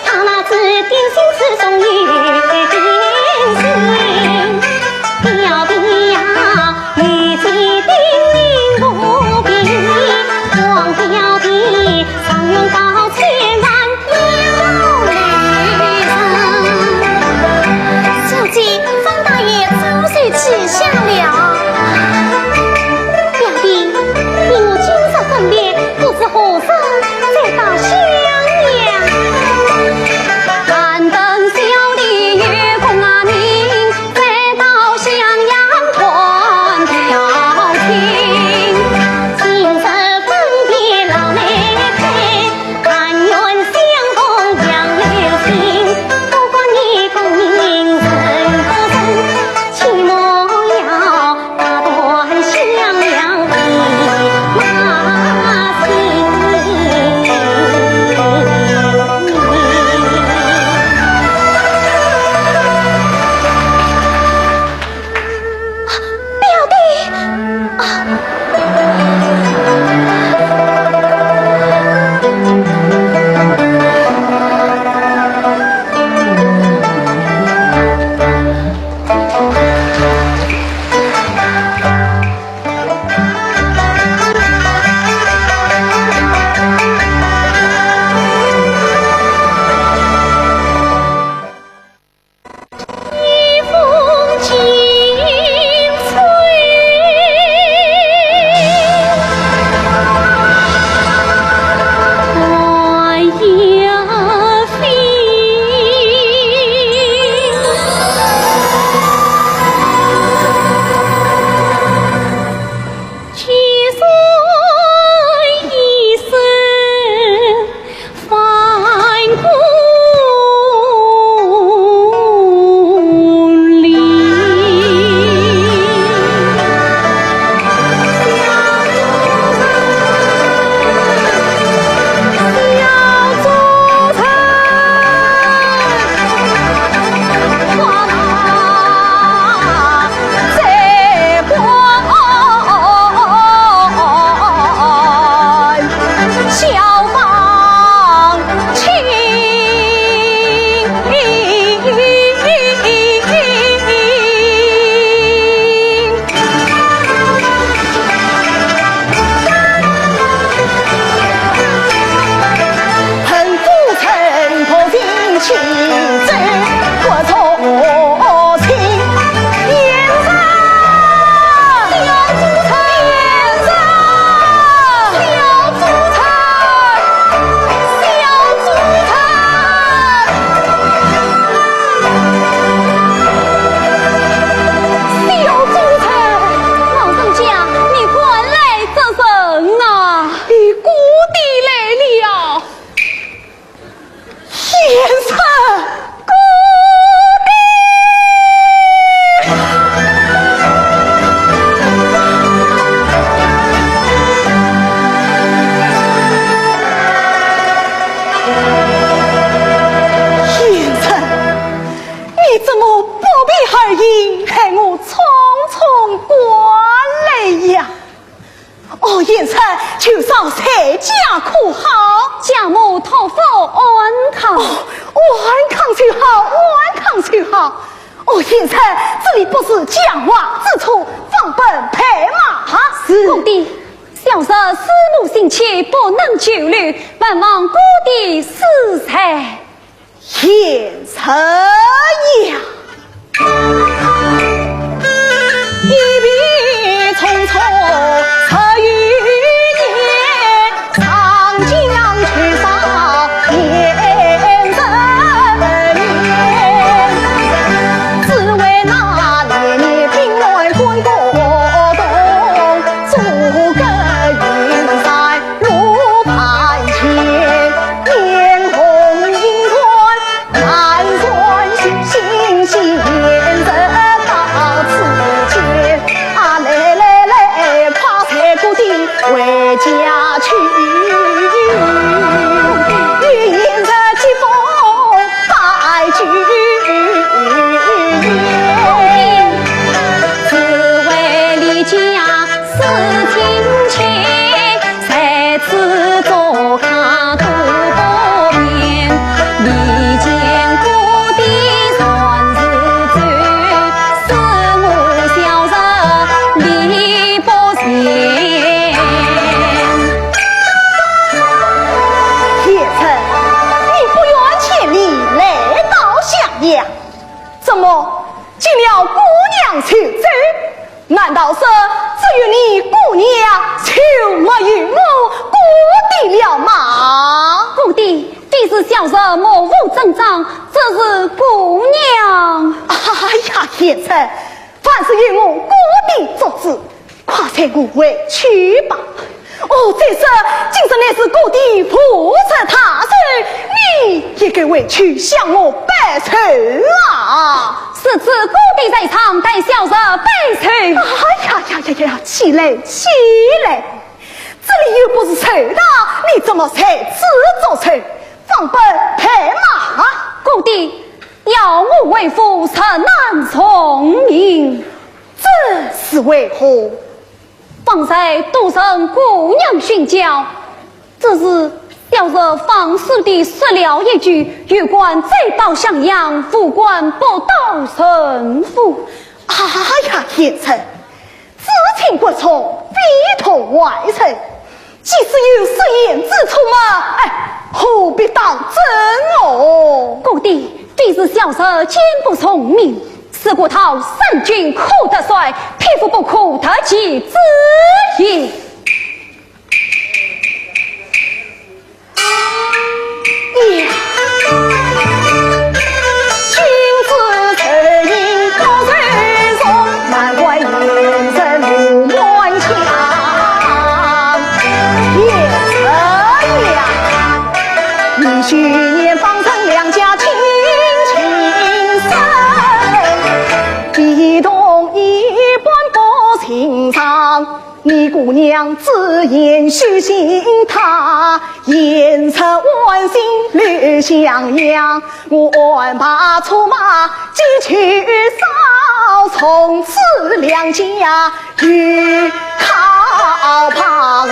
他那指点心事总有定心。表弟呀，你既叮咛不平，望表弟 常远到千万要留神。小姐，方大爷早就记下了。表弟，你我今日分别，不知何时再到襄阳。但等小弟有功名，再到襄阳看表亲。今日分别老来哉， 但愿相逢杨柳青，不管你功名人不人，起码要打断襄阳的马心。表弟！ 老人家，你快来作甚啊？你姑爹来了。 先生，姑爹！先生，你怎么不避而迎，害我匆匆赶来呀？ 哦，贤侄，舅嫂在家可好？家母托付安康。哦，安康就好，安康就好。哦，贤侄，这里不是讲话之处，放本拍马。是。公爹，小侄思母心切，不能久留，还望姑爹恕罪。贤侄呀！一别匆匆十余年，长江秋水面人眠，只为那年年冰暖关古洞， 做个云彩路盘前，面红耳赤难传，心心念着到此间。啊，来来来，快随姑爹回家去，有言说几封拜酒言。 只为离家思亲切，在此作客多不便。未见姑爹船时走，思我小侄礼不全。贤侄，你不远千里来到襄阳，怎么见了姑娘就走？ 难道说只有你姑娘就没有我姑爹了吗？姑爹，非是小侄目无尊长，只是姑娘。哎呀，贤侄，凡事有我姑爹做主，快随我回去吧。哦，再说今日乃是姑爹父寿大寿，你也该回去向我报寿啊！ 如此姑爹在上，待小侄拜寿。哎呀呀呀呀呀，起来，起来！这里又不是寿堂，你怎么在此作寿？放本拍马！姑爹，要我回府，实难从命。这是为何？ 方才多承姑娘训教，只是小侄方叔的说了一句，有官再到襄阳，无官不到陈府。哎呀，贤侄，知情不从，非同外人。即使有失言之处嘛，哎，何必当真哦？姑爹，非是小侄见不从命， 是个讨三军可得帅，匹夫不可得其子也。君子受人各受从，难怪贤侄不满腔。贤侄呀！ 你昔年方称两家亲情深，比同一般不寻常。你姑娘之言虚情，她言出剜心留襄阳，我安排车马 几去少，从此两家又靠旁。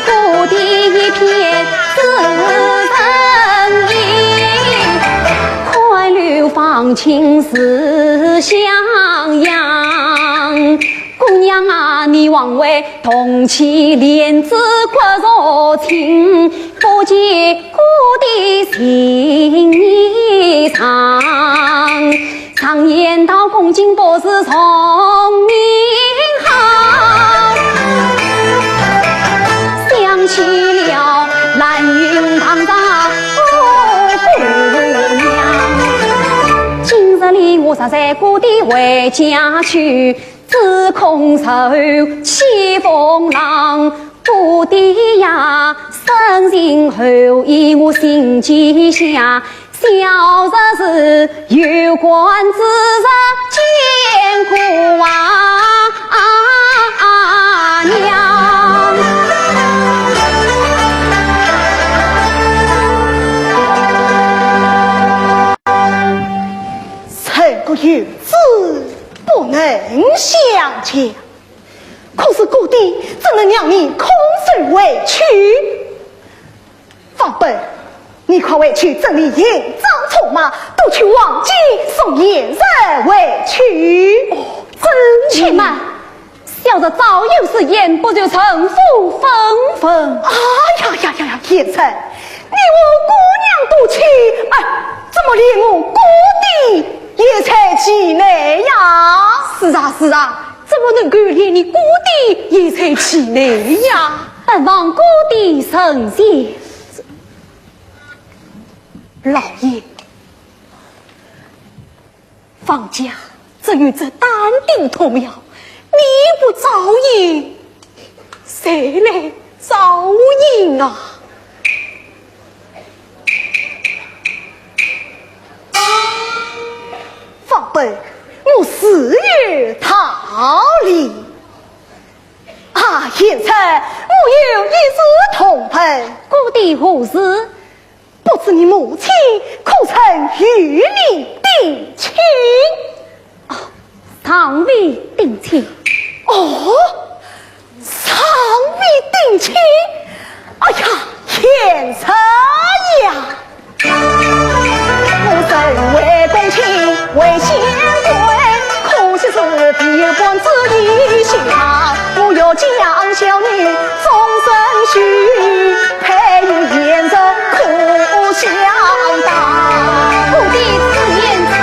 姑爹一片思人意，看柳芳情似襄阳。姑娘啊，你枉为 同气连枝骨肉亲，不及姑爹情意长。常言道，公子不是聪明好，想起了兰亭堂上哦，姑娘。今日里我实在姑爹回家去， 只恐受起风浪。姑爹呀，深情厚意我心记下，小侄是有官之人见过啊娘。这个有子 不能相见，可是姑爹怎能让你空手回去？方本，你快回去整理行装车马，都取黄金送贤侄回去。哦，真且慢，小侄早有此言，不如成父分文。哎呀呀呀呀，贤侄，你我姑娘都去，哎，怎么连我姑爹也在其内呀？是啊，是啊，怎么能够连你姑爹也在其内呀？本王姑爹圣贤。老爷， 方家只有这丹顶童谣，你不照应，谁来照应啊？方本，我自有道理。啊，贤侄，我有一事同问。姑爹何事？ 不知你母亲可曾与你定亲？哦，尚未定亲。哦，尚未定亲？哎呀，贤侄呀！我身为公卿为显贵，可惜是比官之一下，我要将小女终身许配与贤侄可相当。姑爹此言差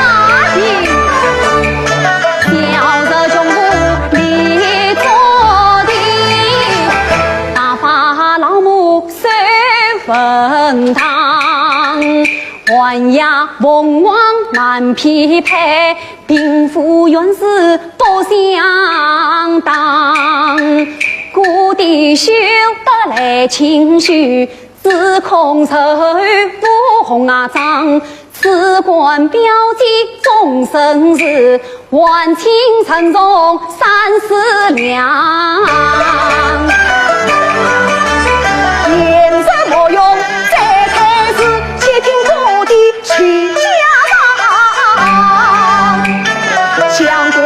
矣，小侄穷苦里做的，打发老母守坟堂，寒夜凤凰难匹配， 贫富原是不相当，姑爹休得来清虚，只恐受无红啊妆。此官标记终身事，还请陈重三思量。贤侄莫用再推辞，且听姑爹 徐家房，想姑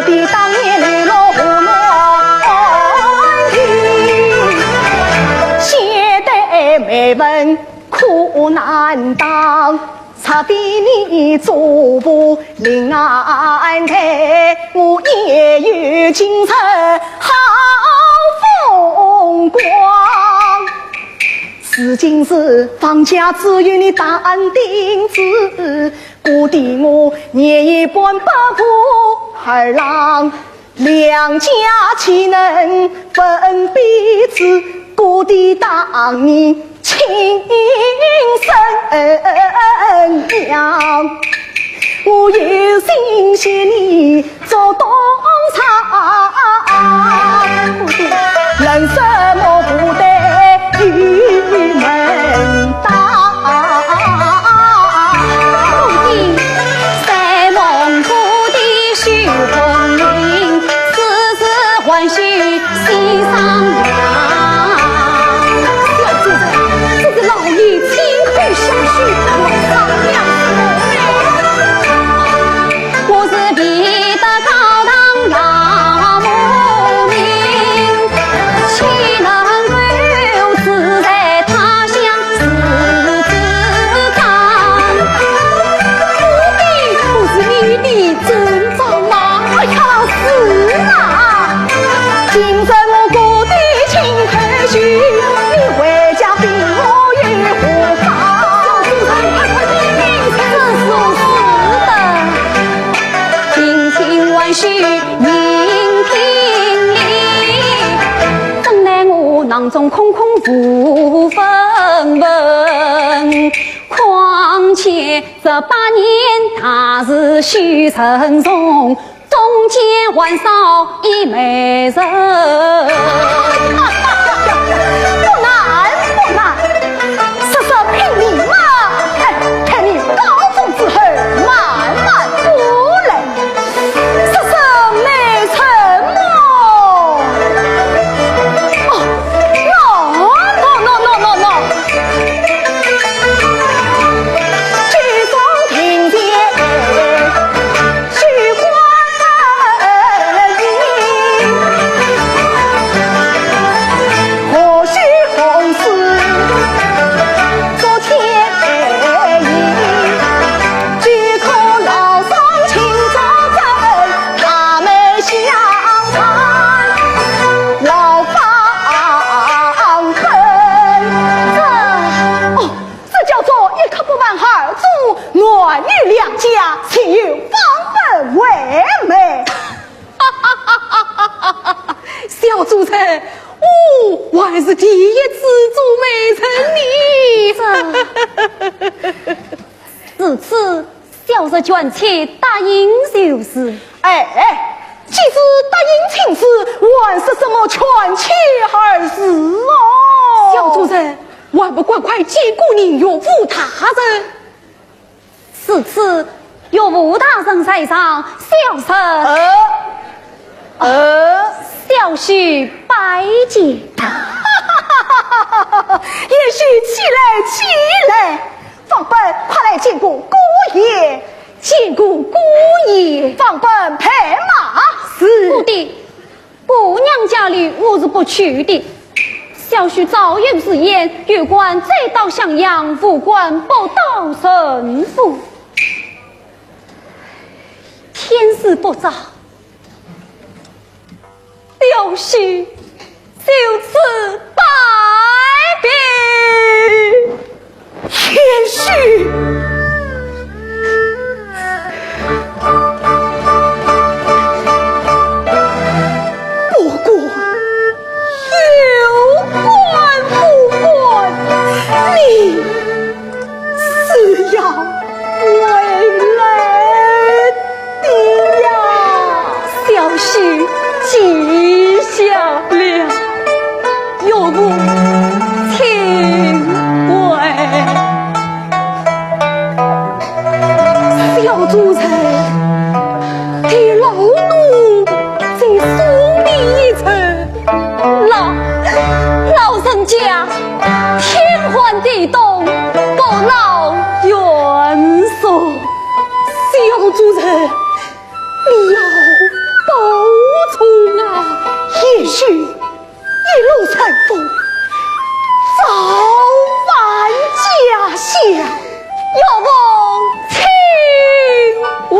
爹当年流落河南地，写得美文苦难当，差点你做不临安台，我也有今日好风光。 如今是方家只有你打定主意，姑爹我年已半百武二郎，两家岂能分彼此？姑爹当年亲生娘，我有心谢你 做东床。人生莫不得有门当。不定山盟不定许婚姻，世事还需心商量。小主人，这是老爷亲口相许，还商量什么呢？ 我是比得高堂老母命，岂能够自在他乡自主张？不定不是你的尊长吗？哎呀，是啊。今日我姑爹亲口许，你回家禀我有何妨？这是事实。 定亲还需明聘礼，怎奈我囊中空空无分文。况且这八年大事须慎重，中间还少一媒人。不难，不难，说说聘礼嘛，哎，待你高中之后慢慢过来。 说声没什么。哦，喏，喏，喏，喏，喏，喏。举中庭前许官人，哎，我还是第一次做媒人呢。这，如此，小侄全且答应就是。哎，既是答应亲事，还说什么全且二字哦？小主人，还不赶快见过你岳父大人？ 如此，岳父大人在上，小侄，呃，呃，小婿拜见。贤婿起来，起来。方本，快来见过姑爷。见过姑爷。方本，备马。是。不的， 姑娘家里我是不去的。小婿早有誓言，有官再到襄阳，无官不到陈府。天色不早，小婿就此拜别。 贤婿。不管有官不官，你是要回来 的呀。小婿记下了，岳父请回。小主人，替老奴再送你一程。老，老人家，天寒地冻，不劳远送。小主人， 你要保重啊。贤婿，一路顺风，早返家乡。岳父请回。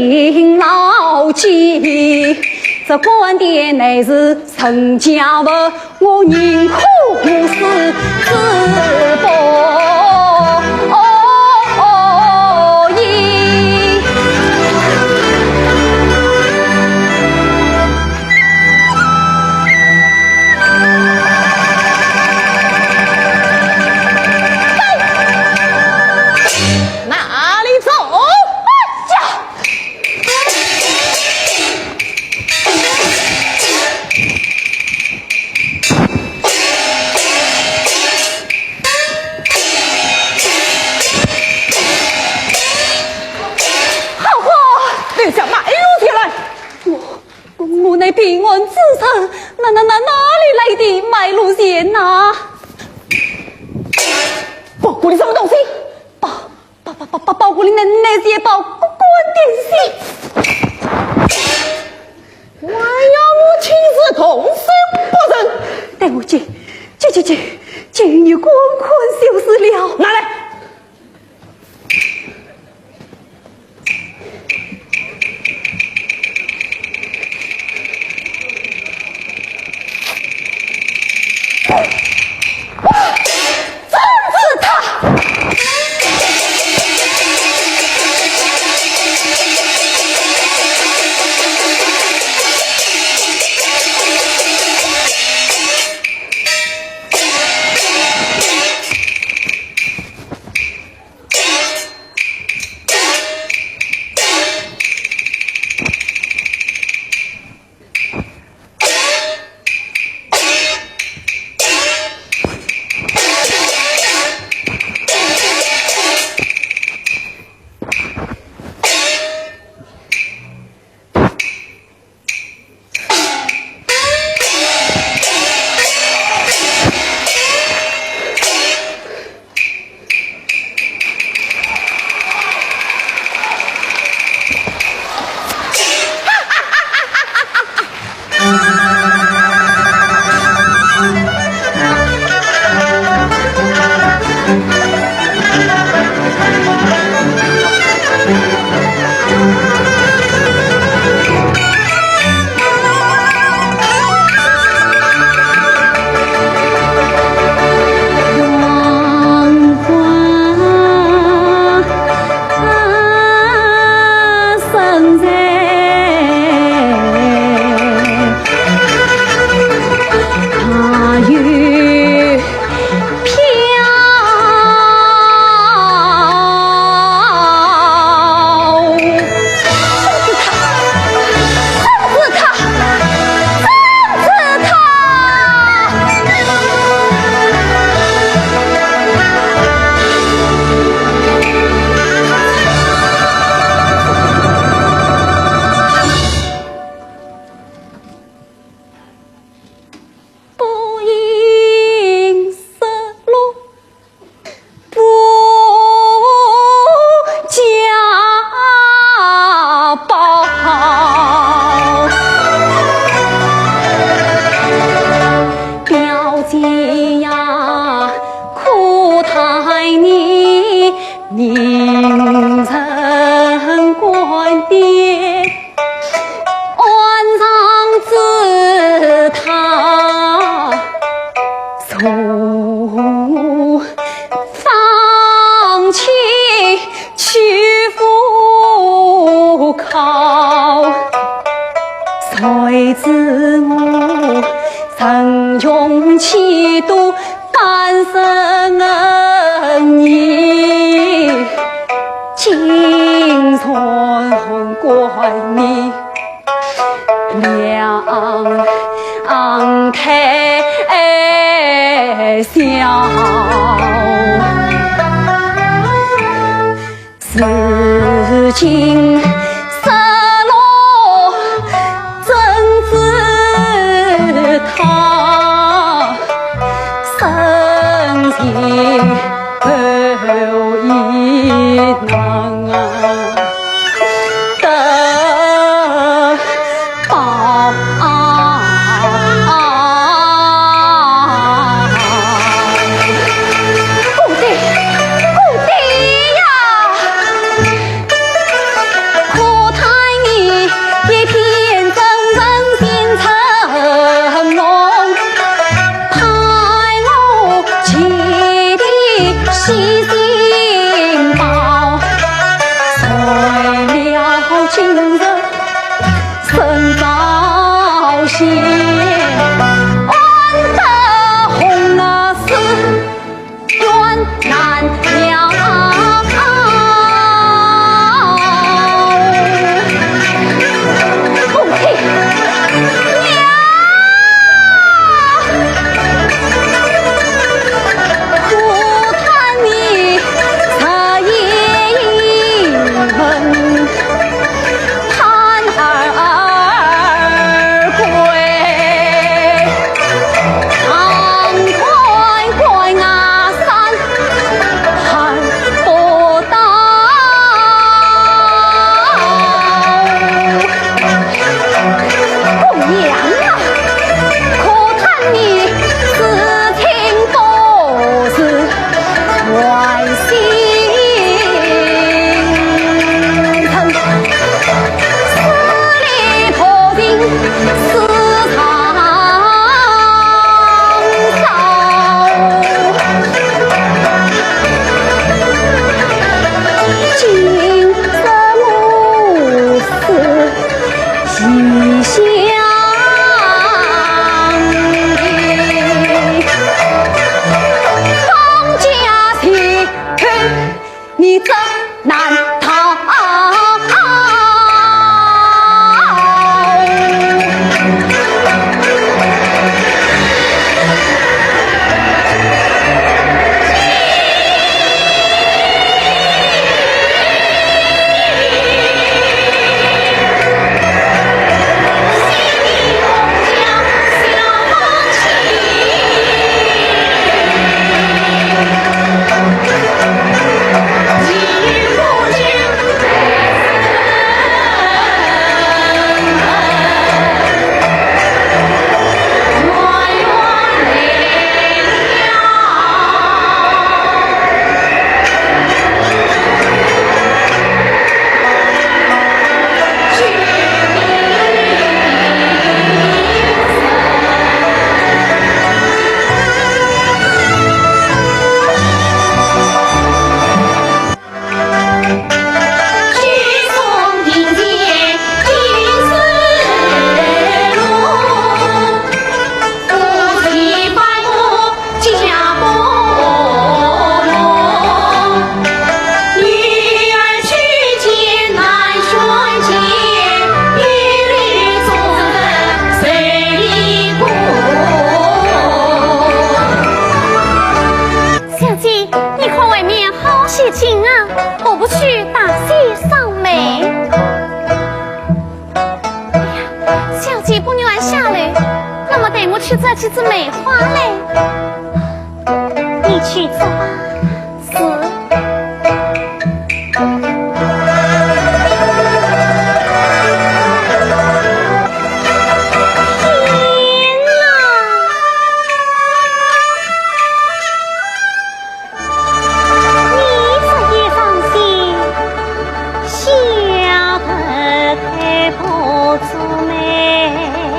勤劳记，这官店乃是陈家物，我宁可不是主仆。哦，哦，咦。 哪里走？哎呀！好货！留下卖路钱来！我，我乃平安之人，哪，哪，哪，哪里来的卖路钱呐？包裹里什么东西？包，包，包，包，包，包裹里那，那些包，关点心。还要我亲自动手不成？待我去，去，去，去，去与你看看就是了。拿来。 不应失落，不假报。表姐呀，可待你名人官店。 安上仔她，从我放弃去赴考，谁知我曾用气度 单身你，竟然还你两太小。 如今失落怎知她深情厚意难得报。不对，不对呀！小姐，你看外面好些晴啊，何不去打些霜梅？哎呀，小姐不愿下楼，那么待我去摘几枝梅花来。你去摘吧。是。天哪！ 你这一伤心，吓得太不足美了。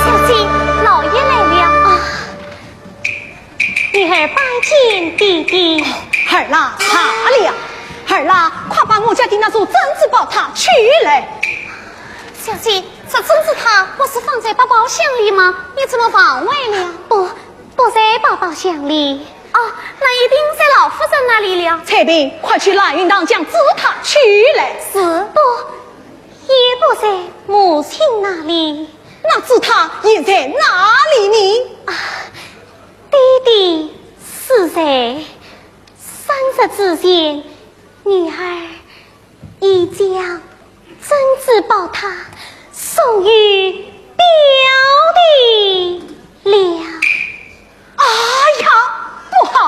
小姐，老爷来了。啊，女儿拜见爹爹。儿啦，罢了。儿啦，快把我家的那座珍珠宝塔取来。小姐，这珍珠塔不是放在宝宝箱里吗？你怎么忘怀了？不，不在宝宝箱里。哦，那一定在老夫人那里了。采萍，快去蓝云堂将珠塔取来。是。不，也不在母亲那里。那珠塔又在哪里呢？啊，爹爹死在三日之前，女儿已将珍珠宝塔送与表弟了。哎呀，不好！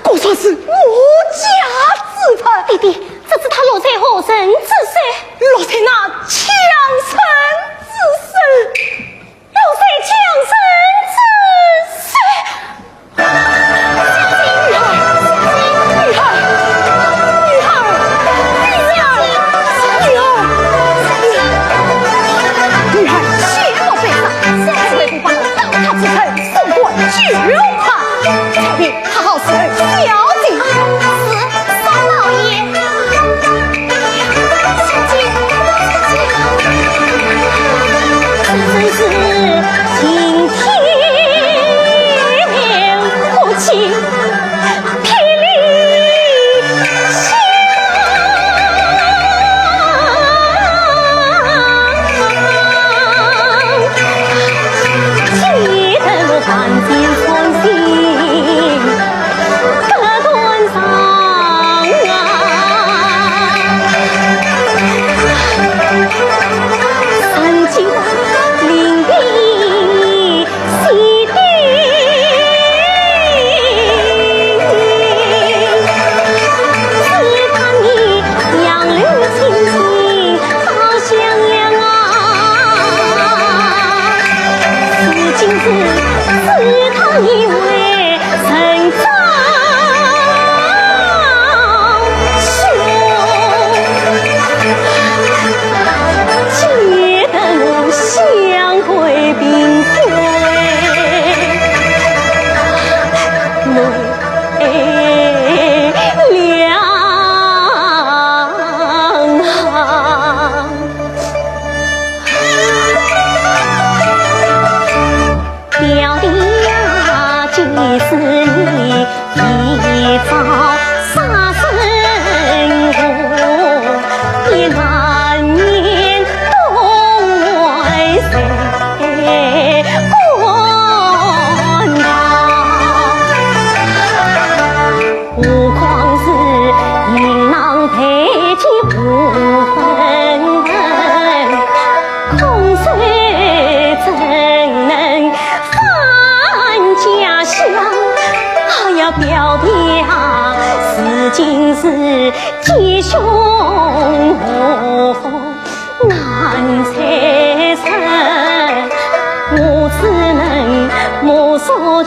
果然是我家之物。爹爹，这珠塔落在何人之手？落在那强盗之手。 落在强盗之手。女儿，女儿，女儿，女儿，女儿，女儿，女儿，女儿，女儿，切莫悲伤，待奴把那宝塔之人送官究官。采萍，好好侍候小姐。是，少老爷。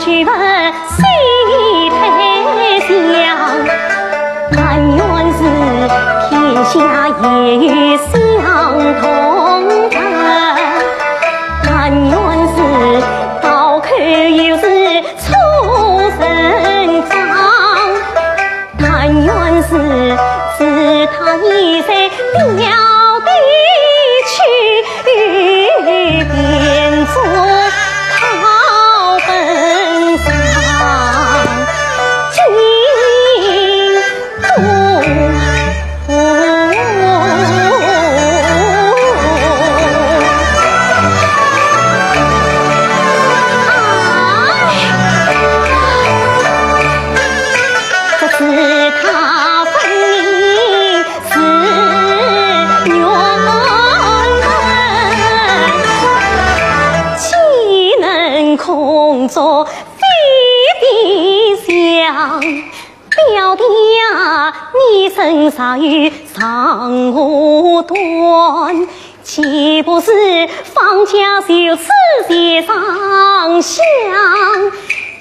举文西推香，但愿是天下也有相同德，但愿是刀口又是出人章。 但愿是自他已在表弟去，便做靠本上进步。 这是他分明是冤人，岂能空作非比相？表弟啊，你身上有长河断， 岂不是方家就此结上香？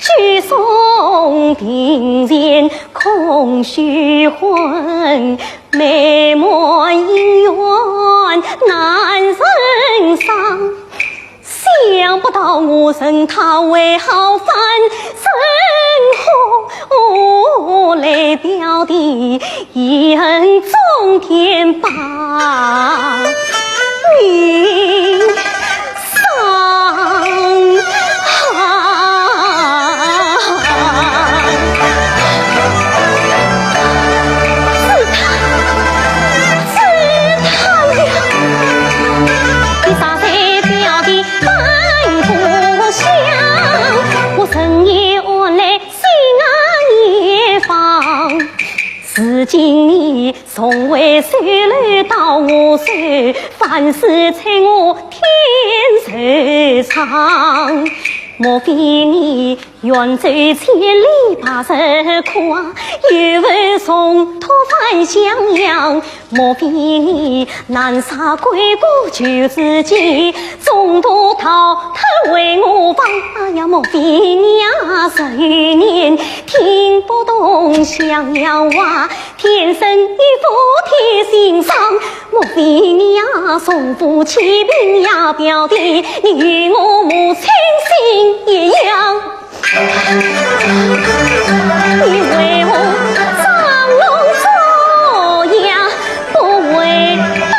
举送庭前空虚魂，美满姻缘难成双。想不到我认他为好犯，怎可来表弟 一恨冲天把命丧。是他，是他呀！你杀死表弟半步香，我深夜安来心安夜放。 如今你重回首楼到我手，万事在我天寿长。莫非你远走千里把这苦啊，又为重托返襄阳？莫非你难杀鬼谷救自己，中途逃脱为我亡？哎呀，莫非你啊，十余年 听不懂襄阳话，偏生一副贴心伤。莫非你呀，从不欺骗呀，表弟，你与我母亲心一样。你为我张龙捉呀， 不为报，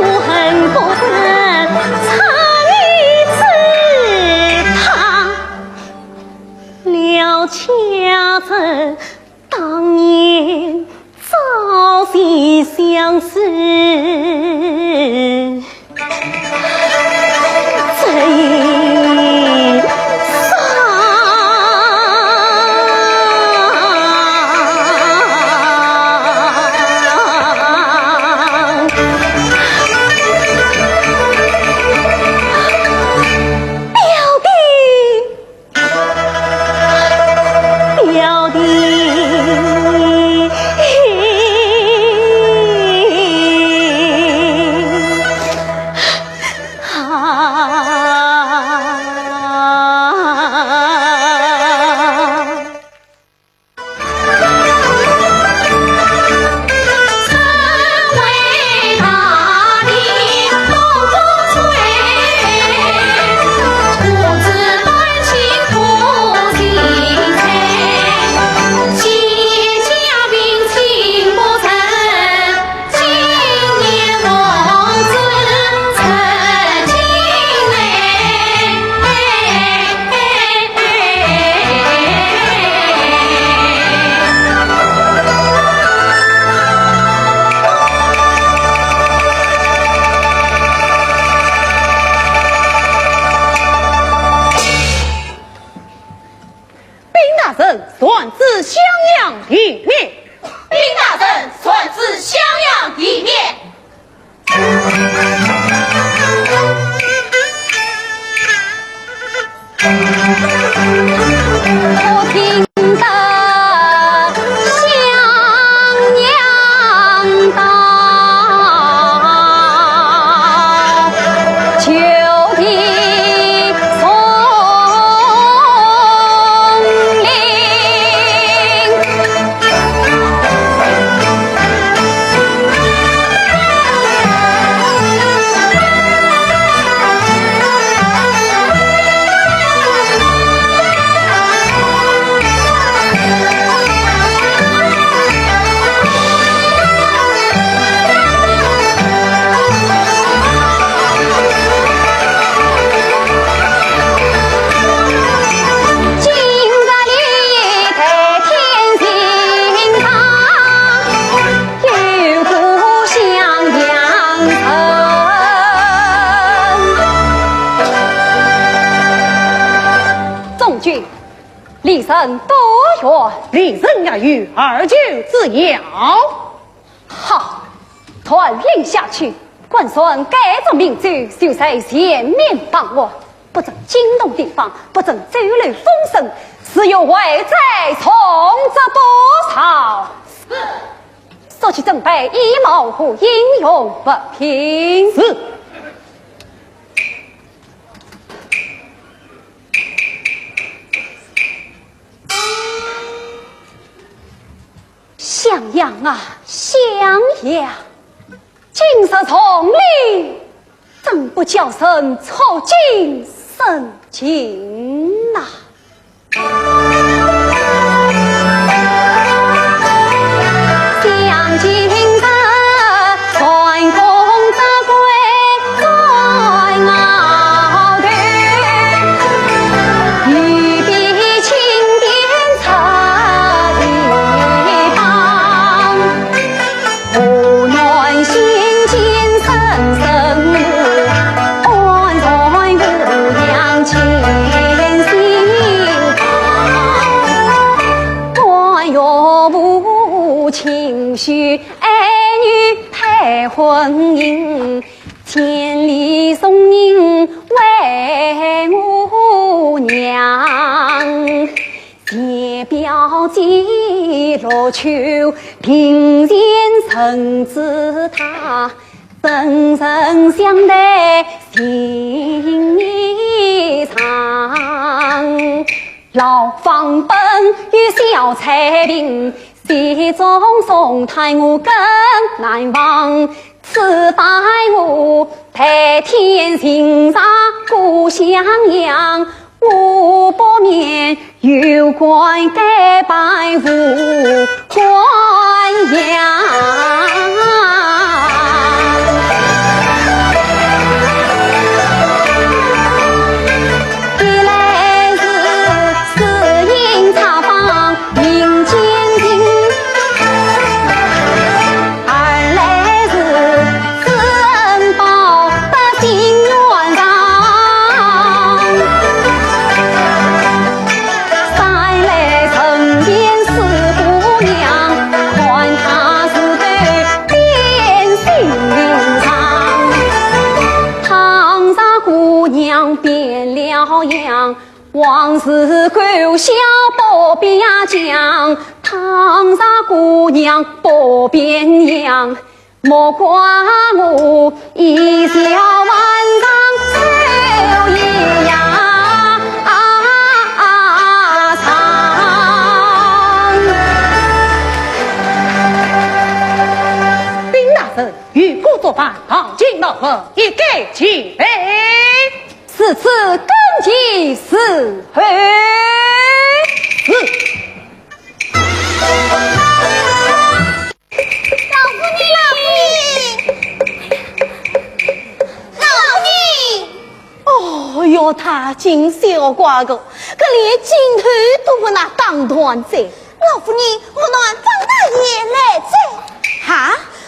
我恨不得拆你之塔，了却这当年朝夕相思。 表弟。 表弟。啊。禀大人，传旨襄阳地面。禀大人，传旨襄阳地面。 我听得襄阳道。人多远，离人也有二九之遥。好，传令下去，官船该着明州，就在前面把握，不准惊动地方，不准走漏风声，只有外贼从之不少。是。速去准备衣帽和应用物品。是。 襄阳啊，襄阳，今日重礼，怎不叫人触景生情呐？ 禀大人，御史郭作饭，旁听老夫一概齐备。如此更急伺候。是。 老夫人，老夫人，老夫人。哦哟，他竟小怪个，搿连进头都勿拿当团子。老夫人，河南方大爷来哉。哈？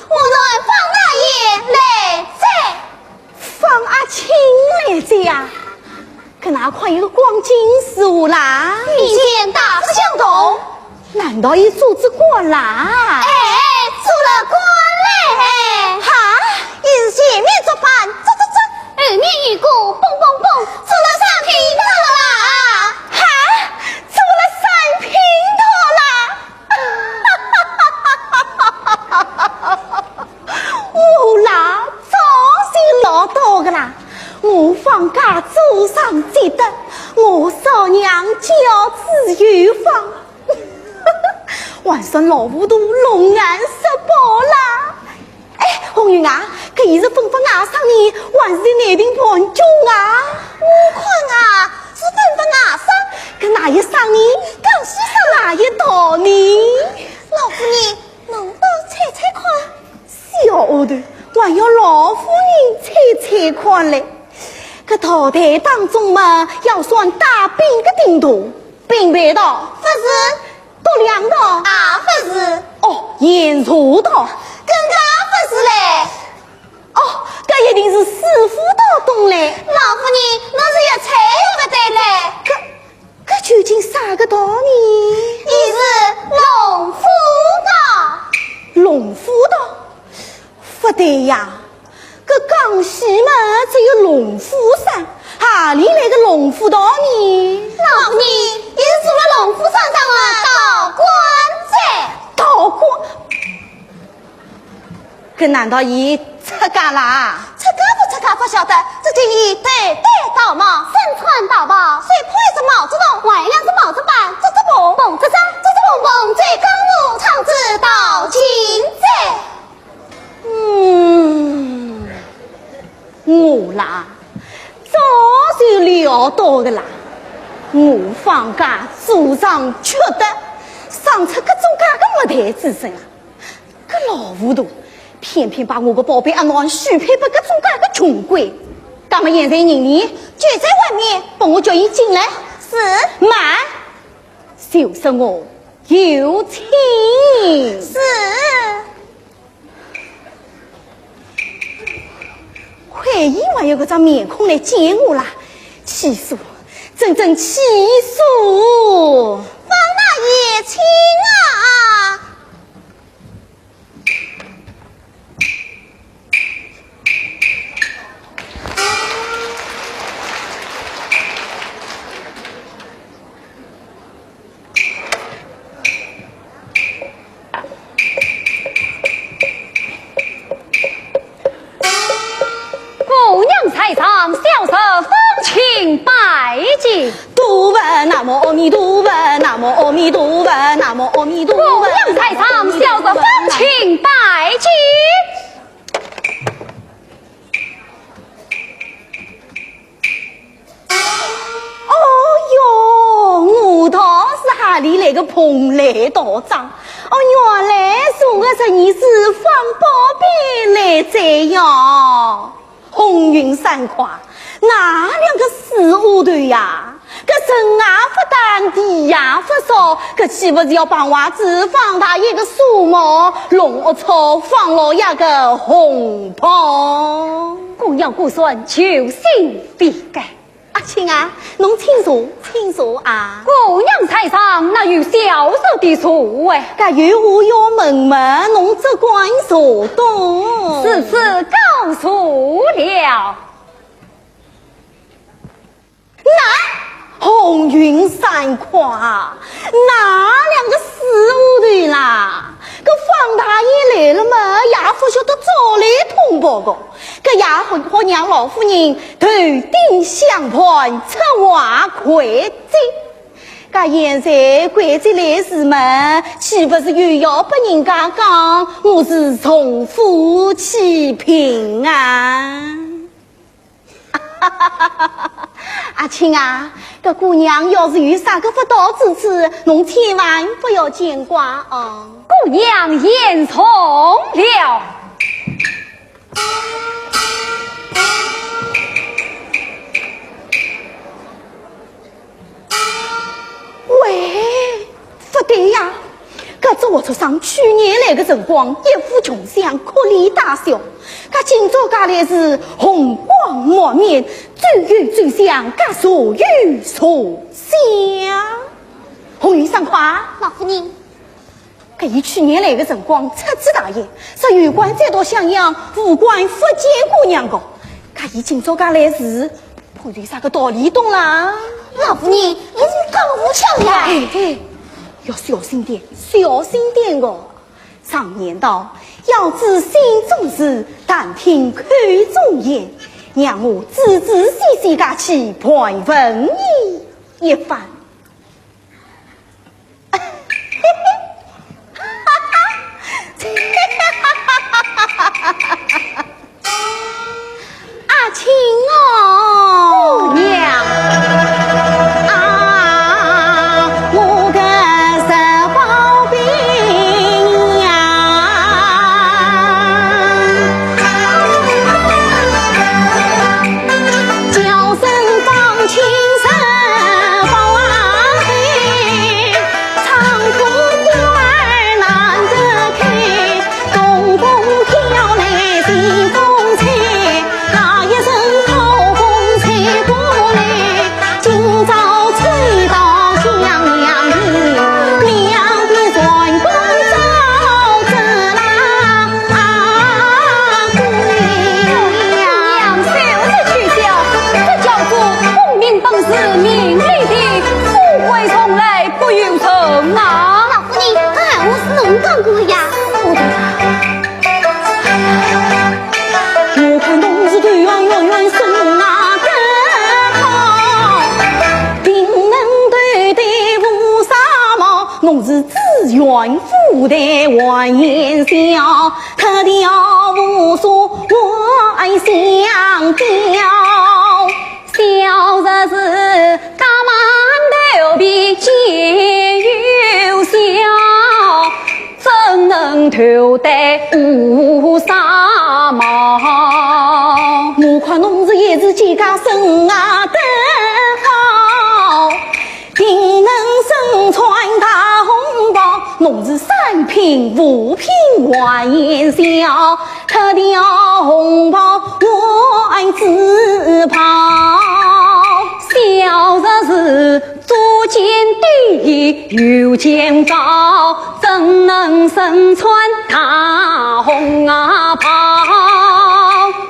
河南方大爷来哉。 方阿卿来哉呀？搿哪块有光景如何啦？与前大不相同。难道伊做仔官啦？哎，做了官嘞。哈，伊是前面做饭，做做做。后面有个嘣嘣嘣，做了三品头啦。哈，做了三品头啦。 我啦，早就料到个啦。我方家祖上积德，我少娘教子有方，还算老糊涂，弄俺失报啦。哎，红云啊，搿伊是吩咐外甥呢，还是内廷盘中啊？我看啊，是吩咐外甥。搿哪一声呢？讲是哪一道呢？老夫人， 侬倒猜猜看。小丫头，还要老夫人猜猜看嘞。搿道台当中嘛，要算带匾个顶大，匾牌道。勿是。独梁道。也勿是。哦，沿蛇道。更加勿是嘞。哦，搿一定是四府道东嘞。老夫人，侬是越猜越勿对嘞。搿，搿究竟啥个道呢？伊是龙虎道。龙虎道？勿对呀，搿江西嘛只有龙虎山，何里来个龙虎道呢？老夫人，伊是住了龙虎山上的道观者。道观？搿难道伊出家啦？出家勿出家勿晓得，只见伊头戴道帽，身穿道袍，手捧一只毛竹筒，还有两只毛竹板，竹竹棚，棚竹山，竹竹棚棚，走江湖，唱仔道情哉。嗯，我啦，早就料到个啦。我方家祖上缺德，生出搿种介个没台子人啊。 搿老糊涂，偏偏把我个宝贝阿囡许配拨搿种介个穷鬼。葛末现在人呢？就在外面。帮我叫伊进来。是。慢，就说我有请。是。亏伊还有搿张面孔来见我啦，气死我，真正气死我！方大爷，请啊！ 姑娘在上，小侄方卿拜见。嘟囵，南无阿弥陀佛，南无阿弥陀佛，南无阿弥陀佛。姑娘在上，小侄方卿拜见。 哦哟，我道是何里来个蓬莱道长？哦，原来是我个侄儿子方宝贝来哉哟。红云、三跨，㑚两个死丫头呀，搿人也勿打，钿也勿少，搿岂勿是要碰坏仔方大爷个数目，弄龌龊方老爷个红包？姑娘姑孙，求心 必改。阿卿啊，侬请坐，请坐啊。姑娘在上，哪有小侄的座位？搿有话要问问，侬只管坐东。如此告坐了。那红云、三跨，㑚两个死丫头啦，搿方大爷来了嘛，也勿晓得早来通报个。 搿也好，好让老夫人头顶香盘，出外跪接。搿现在跪接来迟嘛，岂勿是又要拨人家讲我是重富欺贫啊？阿卿啊，搿姑娘要是有啥个不到之处，侬千万不要见怪哦。姑娘言重了。 喂，不对呀，搿只活畜生去年来个辰光一副穷相，可怜大小，搿今朝介来是红光满面，走有走相，搿坐有坐相。红云、三跨。老夫人。 搿伊去年来个辰光出仔大言，说有官再到襄阳，无官不见姑娘个。搿伊今朝介来是，怕有啥个道理懂啦？老夫人，伊是讲勿巧呀。哎，哎，要小心点，小心点个。常言道，要知心中事，但听口中言。让我仔仔细细介去盘问伊一番。 阿卿哦，娘啊，我个十宝贝呀，叫声方卿十宝啊。老夫人，搿闲话是侬讲过的呀？我看侬是头圆圆圆身啊得好，平人头戴乌纱帽，侬是紫圆乌戴还眼笑，特调无数还相雕。 小日子打扮得又比今又小，怎能头戴乌纱帽？我看侬是一时间介身啊得好，定能身穿大红袍，侬是三品五品还小， 特调红袍还紫袍。小日子左肩点右肩高，怎能身穿大红啊袍？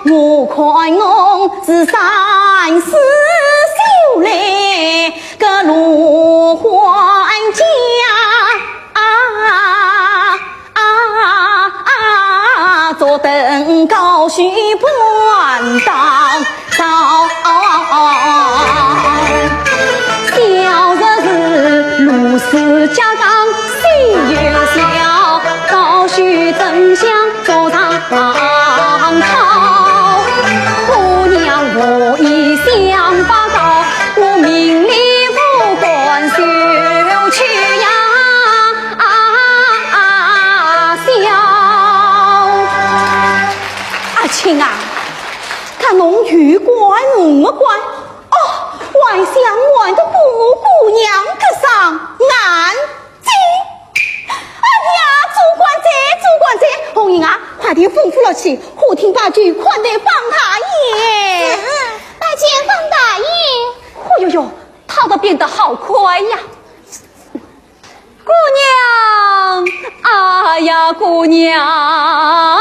我看侬是三四秀来个罗汉家啊！ 啊，坐等高须半当朝。小日子如此家当虽有小，高须怎想坐上朝？姑娘何以想不到，我命里无官休去呀。 啊，笑。阿卿啊，搿侬有官没官？哦，还想瞒得过我姑娘个双眼睛？哎呀，做官哉，做官哉！红英啊，快点吩咐落去，花厅摆酒款待方大爷。是，拜见方大爷。哦哟哟，他倒变得好快呀！ 姑娘，哎呀，姑娘啊！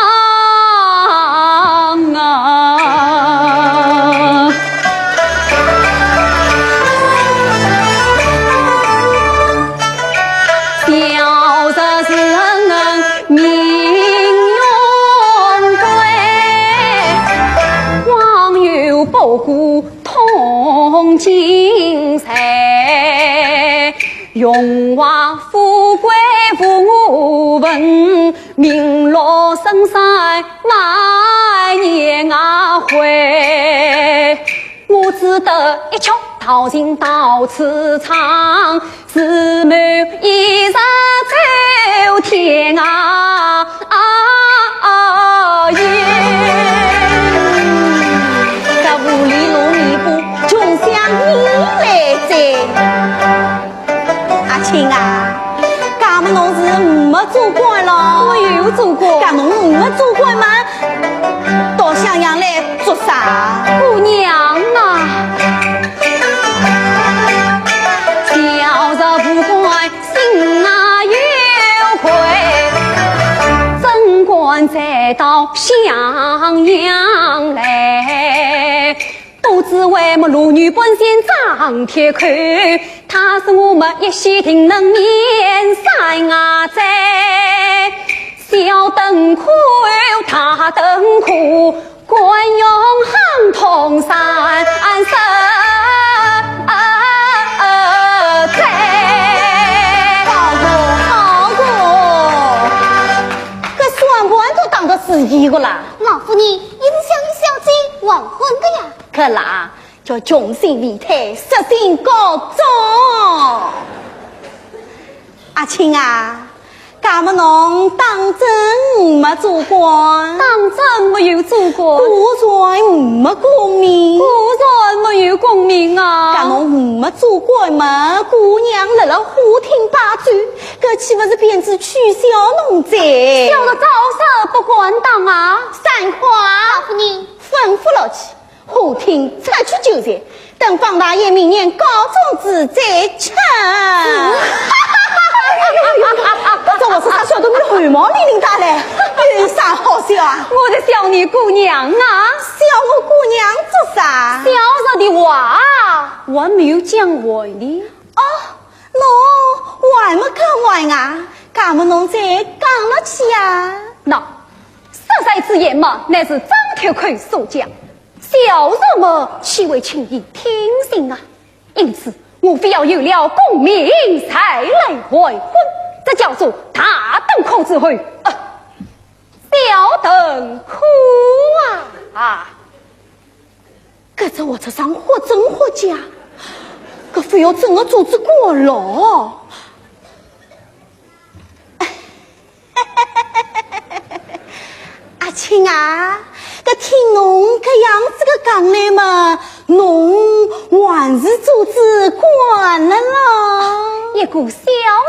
小日子命运贵，光有不顾同情谁。 荣华富贵无我份，名落深山万年啊灰。我只得一曲道情到此唱，自谋一日走天涯。 啊，啊，耶！搿无里路尾巴，穷乡人来哉。阿卿啊，搿么侬是没做官咯？我有做官。搿侬没做官嘛，到襄阳来做啥？姑娘啊，小日无官 心啊有愧，怎敢再到襄阳来？不知为么罗女本姓张铁口，她是我们一息定能免三啊灾。小灯苦，大灯苦， 官运亨通三生。好个，好个，搿算盘都打得死一个啦。老夫人，伊是想与小姐完婚的呀。搿啦，叫穷心未退，色心高中。阿卿啊， 搿么侬当真没做官？当真没有做官。果然没功名。果然没有功名啊。搿侬没做官嘛，姑娘辣辣花厅摆酒，搿岂勿是变仔取笑侬哉？小的招手不敢当啊。散开。老夫人。吩咐落去。 花厅出去酒席，等方大爷明年高中仔再吃。搿只活色啥晓得侬汗毛凛凛打嘞，有啥好笑啊？我在笑你姑娘啊。笑我姑娘做啥？小日的话，我没有讲完呢。哦，喏，我还没讲完啊，那么侬再讲下去啊。喏，说来之言嘛，乃是张铁口所讲，小人么岂会轻易听信啊？因此，我非要有了功名才来完婚，这叫做大动口之后，啊，小动口啊！啊！ 搿只活畜生或真或假，搿非要真个做仔官咯？阿卿啊，搿听侬搿样子个讲来嘛，侬还是做仔官了咯？一个小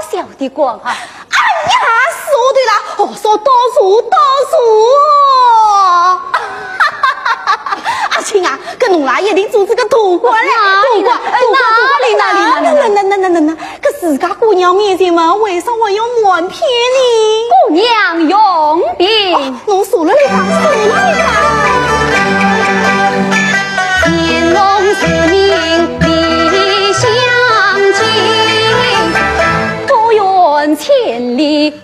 小的官啊， 哎呀，是我对了，哦，说倒是，倒是哦。阿卿啊，搿侬啦一定做仔个大官了，大官，大官，大官，哪里，哪里，哪里，哪里？搿自家姑娘面前嘛，为啥还要瞒骗呢？姑娘容禀。哦，侬坐了里向，坐了里向。乾隆十年立香亭， 不远千里后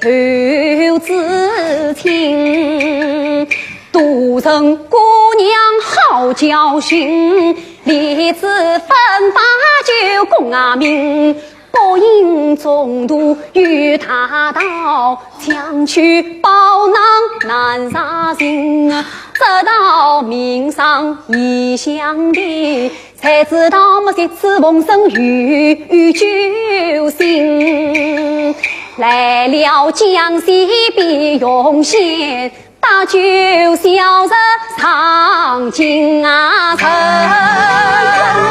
知情。都城姑娘好交情，李子芬把酒功名，不应中途与他道，强取宝囊难查情。这道名上已响的， 才知道么这次逢生有救星。来了江西碧云县，搭救小人上京啊城。哎呀，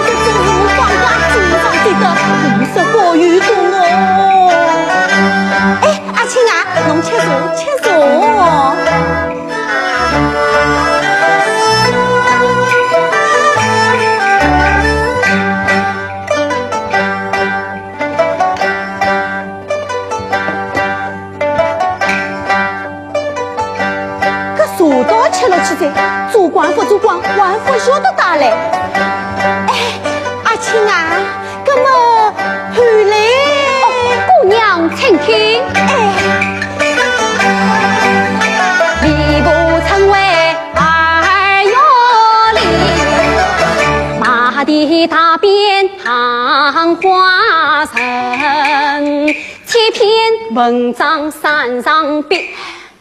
这真是我刚刚紧张的，五十个月多哦。哎，阿卿啊，侬吃茶，吃茶。 搿茶倒吃落去哉，做官勿做官，还勿晓得搭嘞。哎，阿卿啊，搿么后来？哦，姑娘请听。哎。礼部侍卫二月里，马蹄踏遍 桃花人，七篇文章三上笔，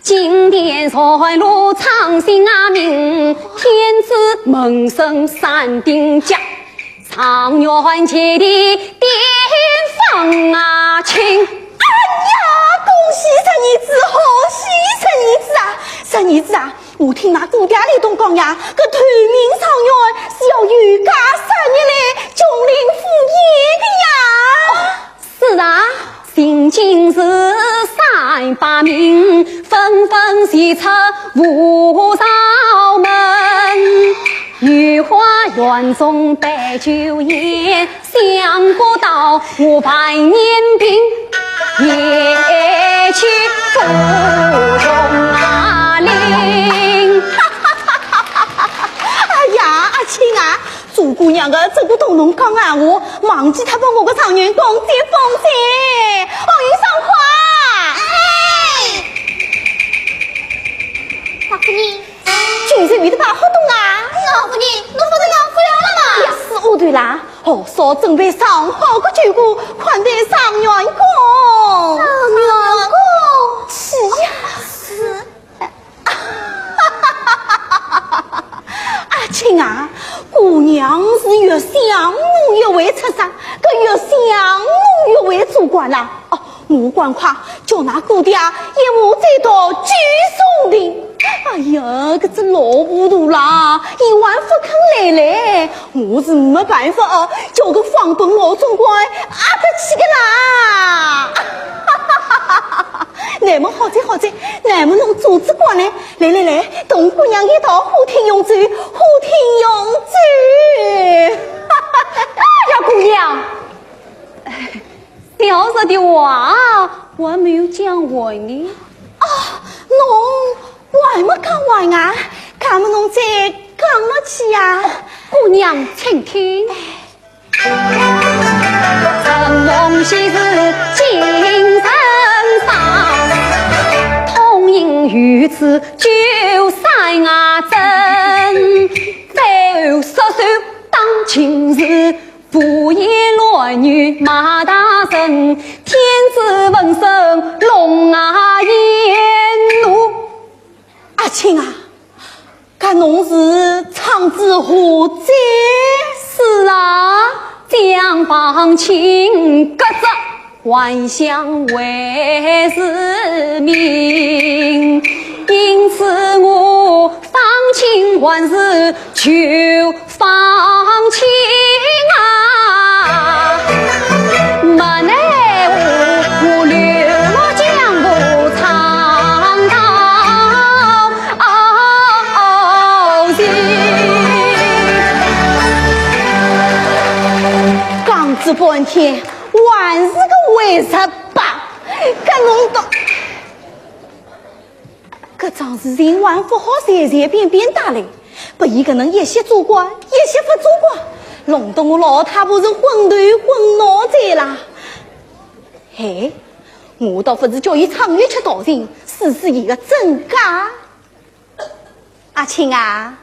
经典传入苍心啊明，天子门生三鼎甲，状元及第典方卿。哎呀，恭喜侄儿子，贺喜侄儿子啊！侄儿子啊， 我听㑚姑爹里东讲呀，搿头名状元是要有家室业来琼林赴宴的呀。哦，是啊，行进士三百名，纷纷齐出无朝门。御花园中摆酒宴， 相国到，我拜年宾，夜去芙蓉啊林。哎呀，阿卿啊，做姑娘的怎会同侬讲闲话，忘记脱拨我个状元公接风哉。王爷赏花。哎。大夫人。 今日有得把活动啊？老夫人，侬勿是养蝔蚣了吗？也是我对啦。哦，少准备上好个酒果，款待状元公。状元公？是呀，是。阿卿啊，姑娘是越想我越会出山，搿越想我越会做官啦。哦， 我赶快叫㑚姑爹一马追到九松亭。哎呀，搿只老糊涂啦，伊还勿肯来嘞，我是没办法哦，叫个方本老总管压得去个啦。那么好哉好哉，那么侬做仔官嘞，来来来，同姑娘一道花厅用酒，花厅用酒。哎呀，姑娘， 小侄的话还没有讲完呢。啊，侬还没讲完啊？那么侬再讲下去呀。姑娘，请听。春风喜事精神爽，痛饮于此酒三啊针。再说说当今日，无言乱语骂大人，天子闻声龙啊言怒。阿卿啊， 搿侬是唱仔何者？是啊，江旁清，隔着还乡为是名，因此我方卿还是旧方卿啊，没奈何，我流落江湖唱道 哦，是。讲仔半天，还是个为什吧？搿侬懂，搿桩事情还勿好随随便便搭来，拨伊搿能一歇做官，一歇勿做官，弄得我老太婆是昏头昏脑哉啦。嘿，我倒勿如叫伊唱一曲道情，试试伊个真假。 阿卿啊，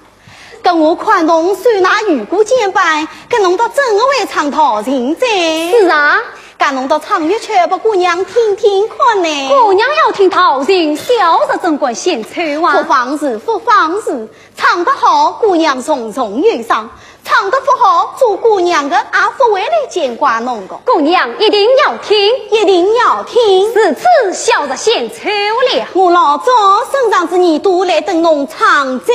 搿我看侬手拿雨过兼板，搿侬倒真个会唱道情哉。是啊。搿侬倒唱一曲拨姑娘听听看呢。姑娘要听道情，小侄怎敢献丑啊？勿妨事，勿妨事，唱得好，姑娘重重有赏， 唱得勿好，做姑娘个也勿会来见怪侬个。姑娘一定要听。一定要听。如此小侄献丑了。我老早伸长仔耳朵来等侬唱哉。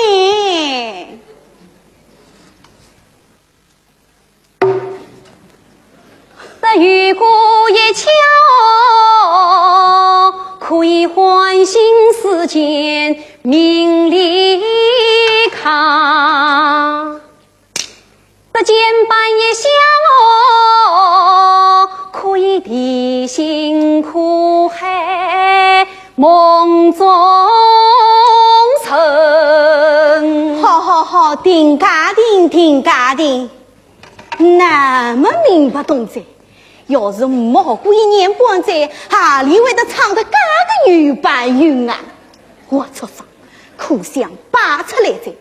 得雨过一桥，可以唤醒世间名利客。 得兼板一笑哦，可以提醒苦海梦中人。好好好，停介停，停介停，那么明白懂哉。要是没学过一年半载，哪里会得唱得介个有板有眼？活畜生，可想摆出来哉。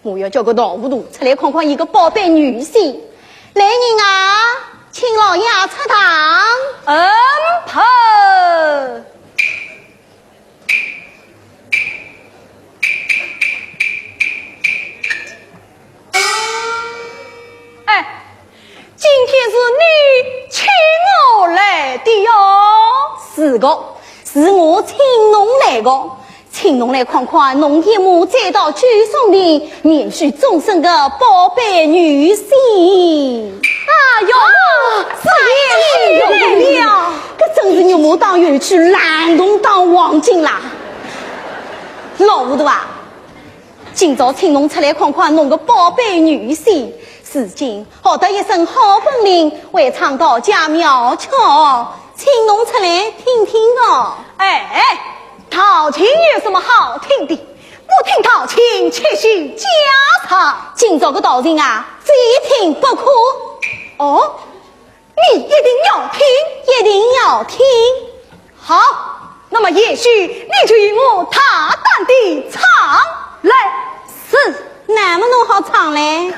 我要叫个道糊涂出来看看伊个宝贝女婿。来人啊，请老爷出堂。嗯，婆。哎， 今天是你请我来的哟。是个，是我请侬来个，请侬来看看侬一母，再到九松亭，延续终身的宝贝女婿。哎哟，啊，是贤婿来了。搿真是牛毛当圆圈，烂铜当黄金啦。老糊涂啊， 今朝请侬出来看看侬个宝贝女婿，如今学得一身好本领，会唱道家妙曲，请侬出来听听哦。哎，道情有什么好听的？不听道情，且休假唱。今朝个道情啊，非听不可。哦， 你一定要听？一定要听。好，那么贤婿你就与我大胆地唱来。是，那么侬好唱嘞。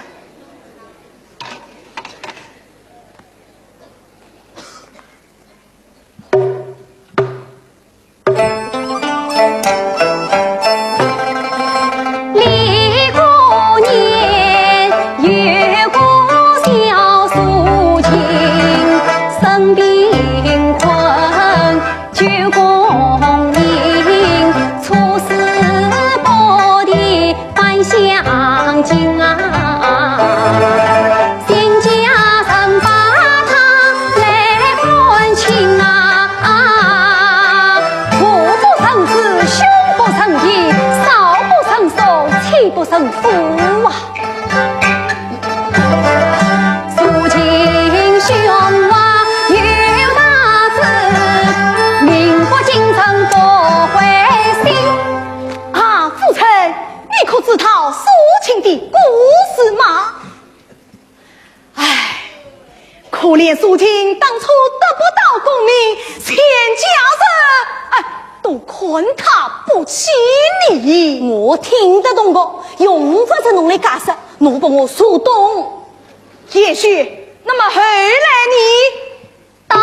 我看他不起你。我听得懂个，用勿着侬来解释，侬拨我坐等。贤婿，那么后来呢？ 啊，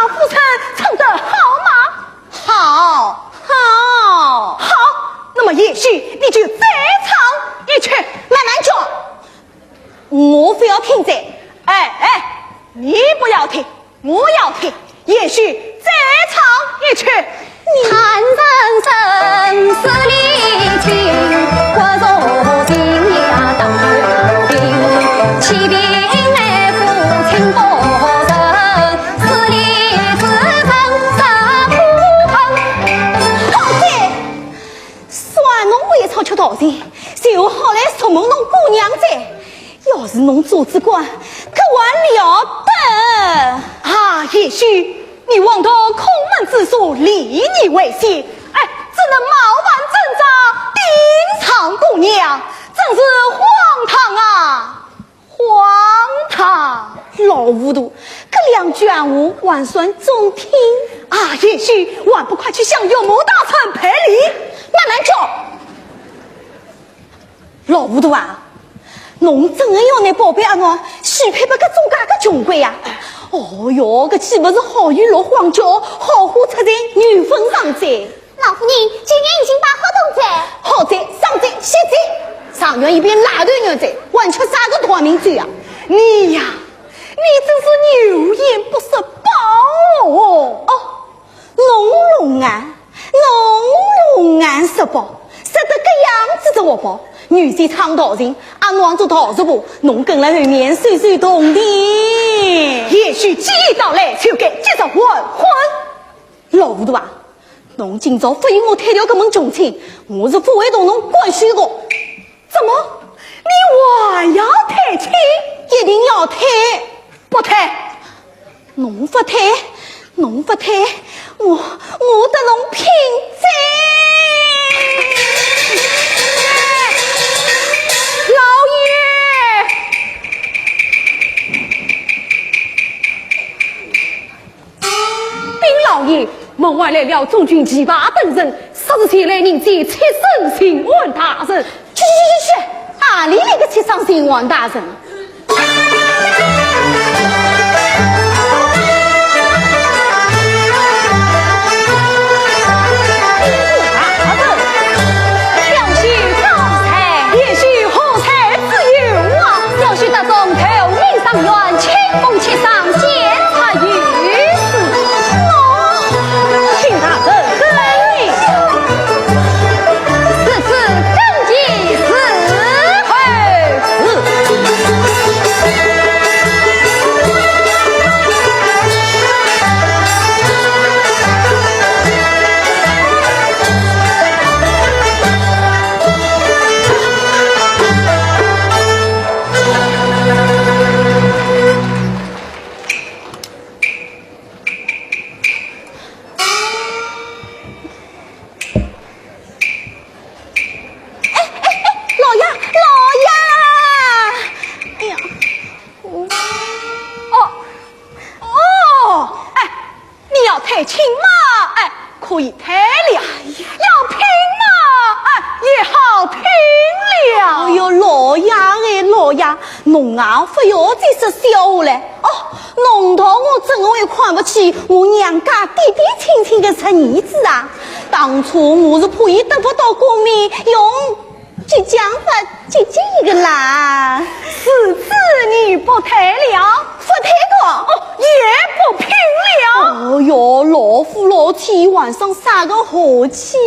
夫人唱得好吗？好，好。好，那么贤婿你就再唱一曲。慢慢叫，我不要听这。哎，哎，你不要听，我要听。贤婿再唱一曲。 好哉，算侬会唱曲道情，就好来说明侬姑娘哉。要是侬做仔官，可还了得？啊，贤婿，你枉读孔门之书，礼义为先，哎，怎能冒犯尊长，顶撞姑娘，真是荒唐啊！ 荒唐！老糊涂，搿两句闲话还算中听。啊，贤婿，还不快去向岳母大人赔礼？慢慢叫。老糊涂啊，侬真的要拿宝贝阿囡许配拨搿种介个穷鬼呀？哦哟，搿岂不是好雨落荒郊，好货出在牛粪上哉？ 老夫人，酒宴已经摆好东哉。好哉，上哉，歇哉，状元一边拉断牛哉，还吃啥个断命酒啊？你呀，你真是有眼不识宝哦。哦，侬龙眼，侬龙眼识宝，识得搿样子的活宝，女婿唱道情，阿囡做道士婆，侬跟了后面嗖嗖动的。贤婿既已到来，就该及时完婚。 老糊涂啊，侬今朝不与我退掉搿门穷亲，我是不会同侬关系的。怎么？你还要退亲？一定要退。不退。侬不退，侬不退，我，我搭侬拼哉！老爷！ 禀老爷，门外来了中军旗牌等人，说是前来迎接七省巡按大人。去去去去去，哪里来个七省巡按大人？小婿高才，贤婿何才之有啊？小婿得中头名状元，清风七省监察御史。哦，请大人更衣。此次更衣伺候。哎，哎，哎，老爷，老爷！哎呀，哦，哦，哦，哎，你要退亲嘛？哎，可以退了。哎呀，要拼嘛？哎，也好拼了。哎哟，老爷哎，老爷，侬啊，不要再说笑话了。哦，侬道我怎会看不起我娘家嫡嫡亲亲的侄儿子啊？当初我是怕伊得不到功名，用这讲法就这个啦。是子女不退了，不退个，哦，也不拼了。哦哟，老夫老妻，还生啥个和气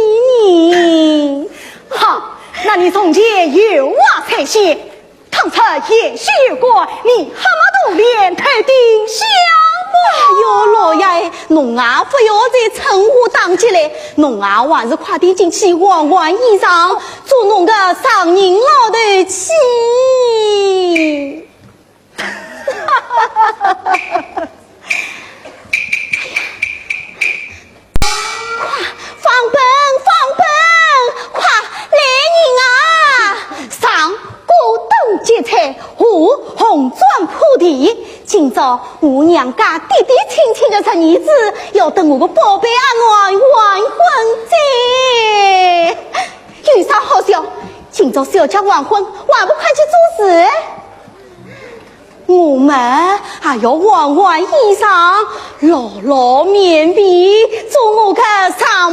呢？好，那你从前有话在先，倘若贤婿有过，你黑么肚脸头顶香么？哎哟，老爷，侬啊，不要再趁火打劫了，侬啊，还是快点进去换换衣裳，做侬个丈人老头去。快，放本，放本，快来人啊！上过冬结彩，下红砖铺地，今朝我娘家嫡嫡亲亲的日子，要等我个宝贝阿囡完婚哉。有啥好笑？今朝小姐完婚，还不快去做事？我们还要换换衣裳，老老面皮，做我个丈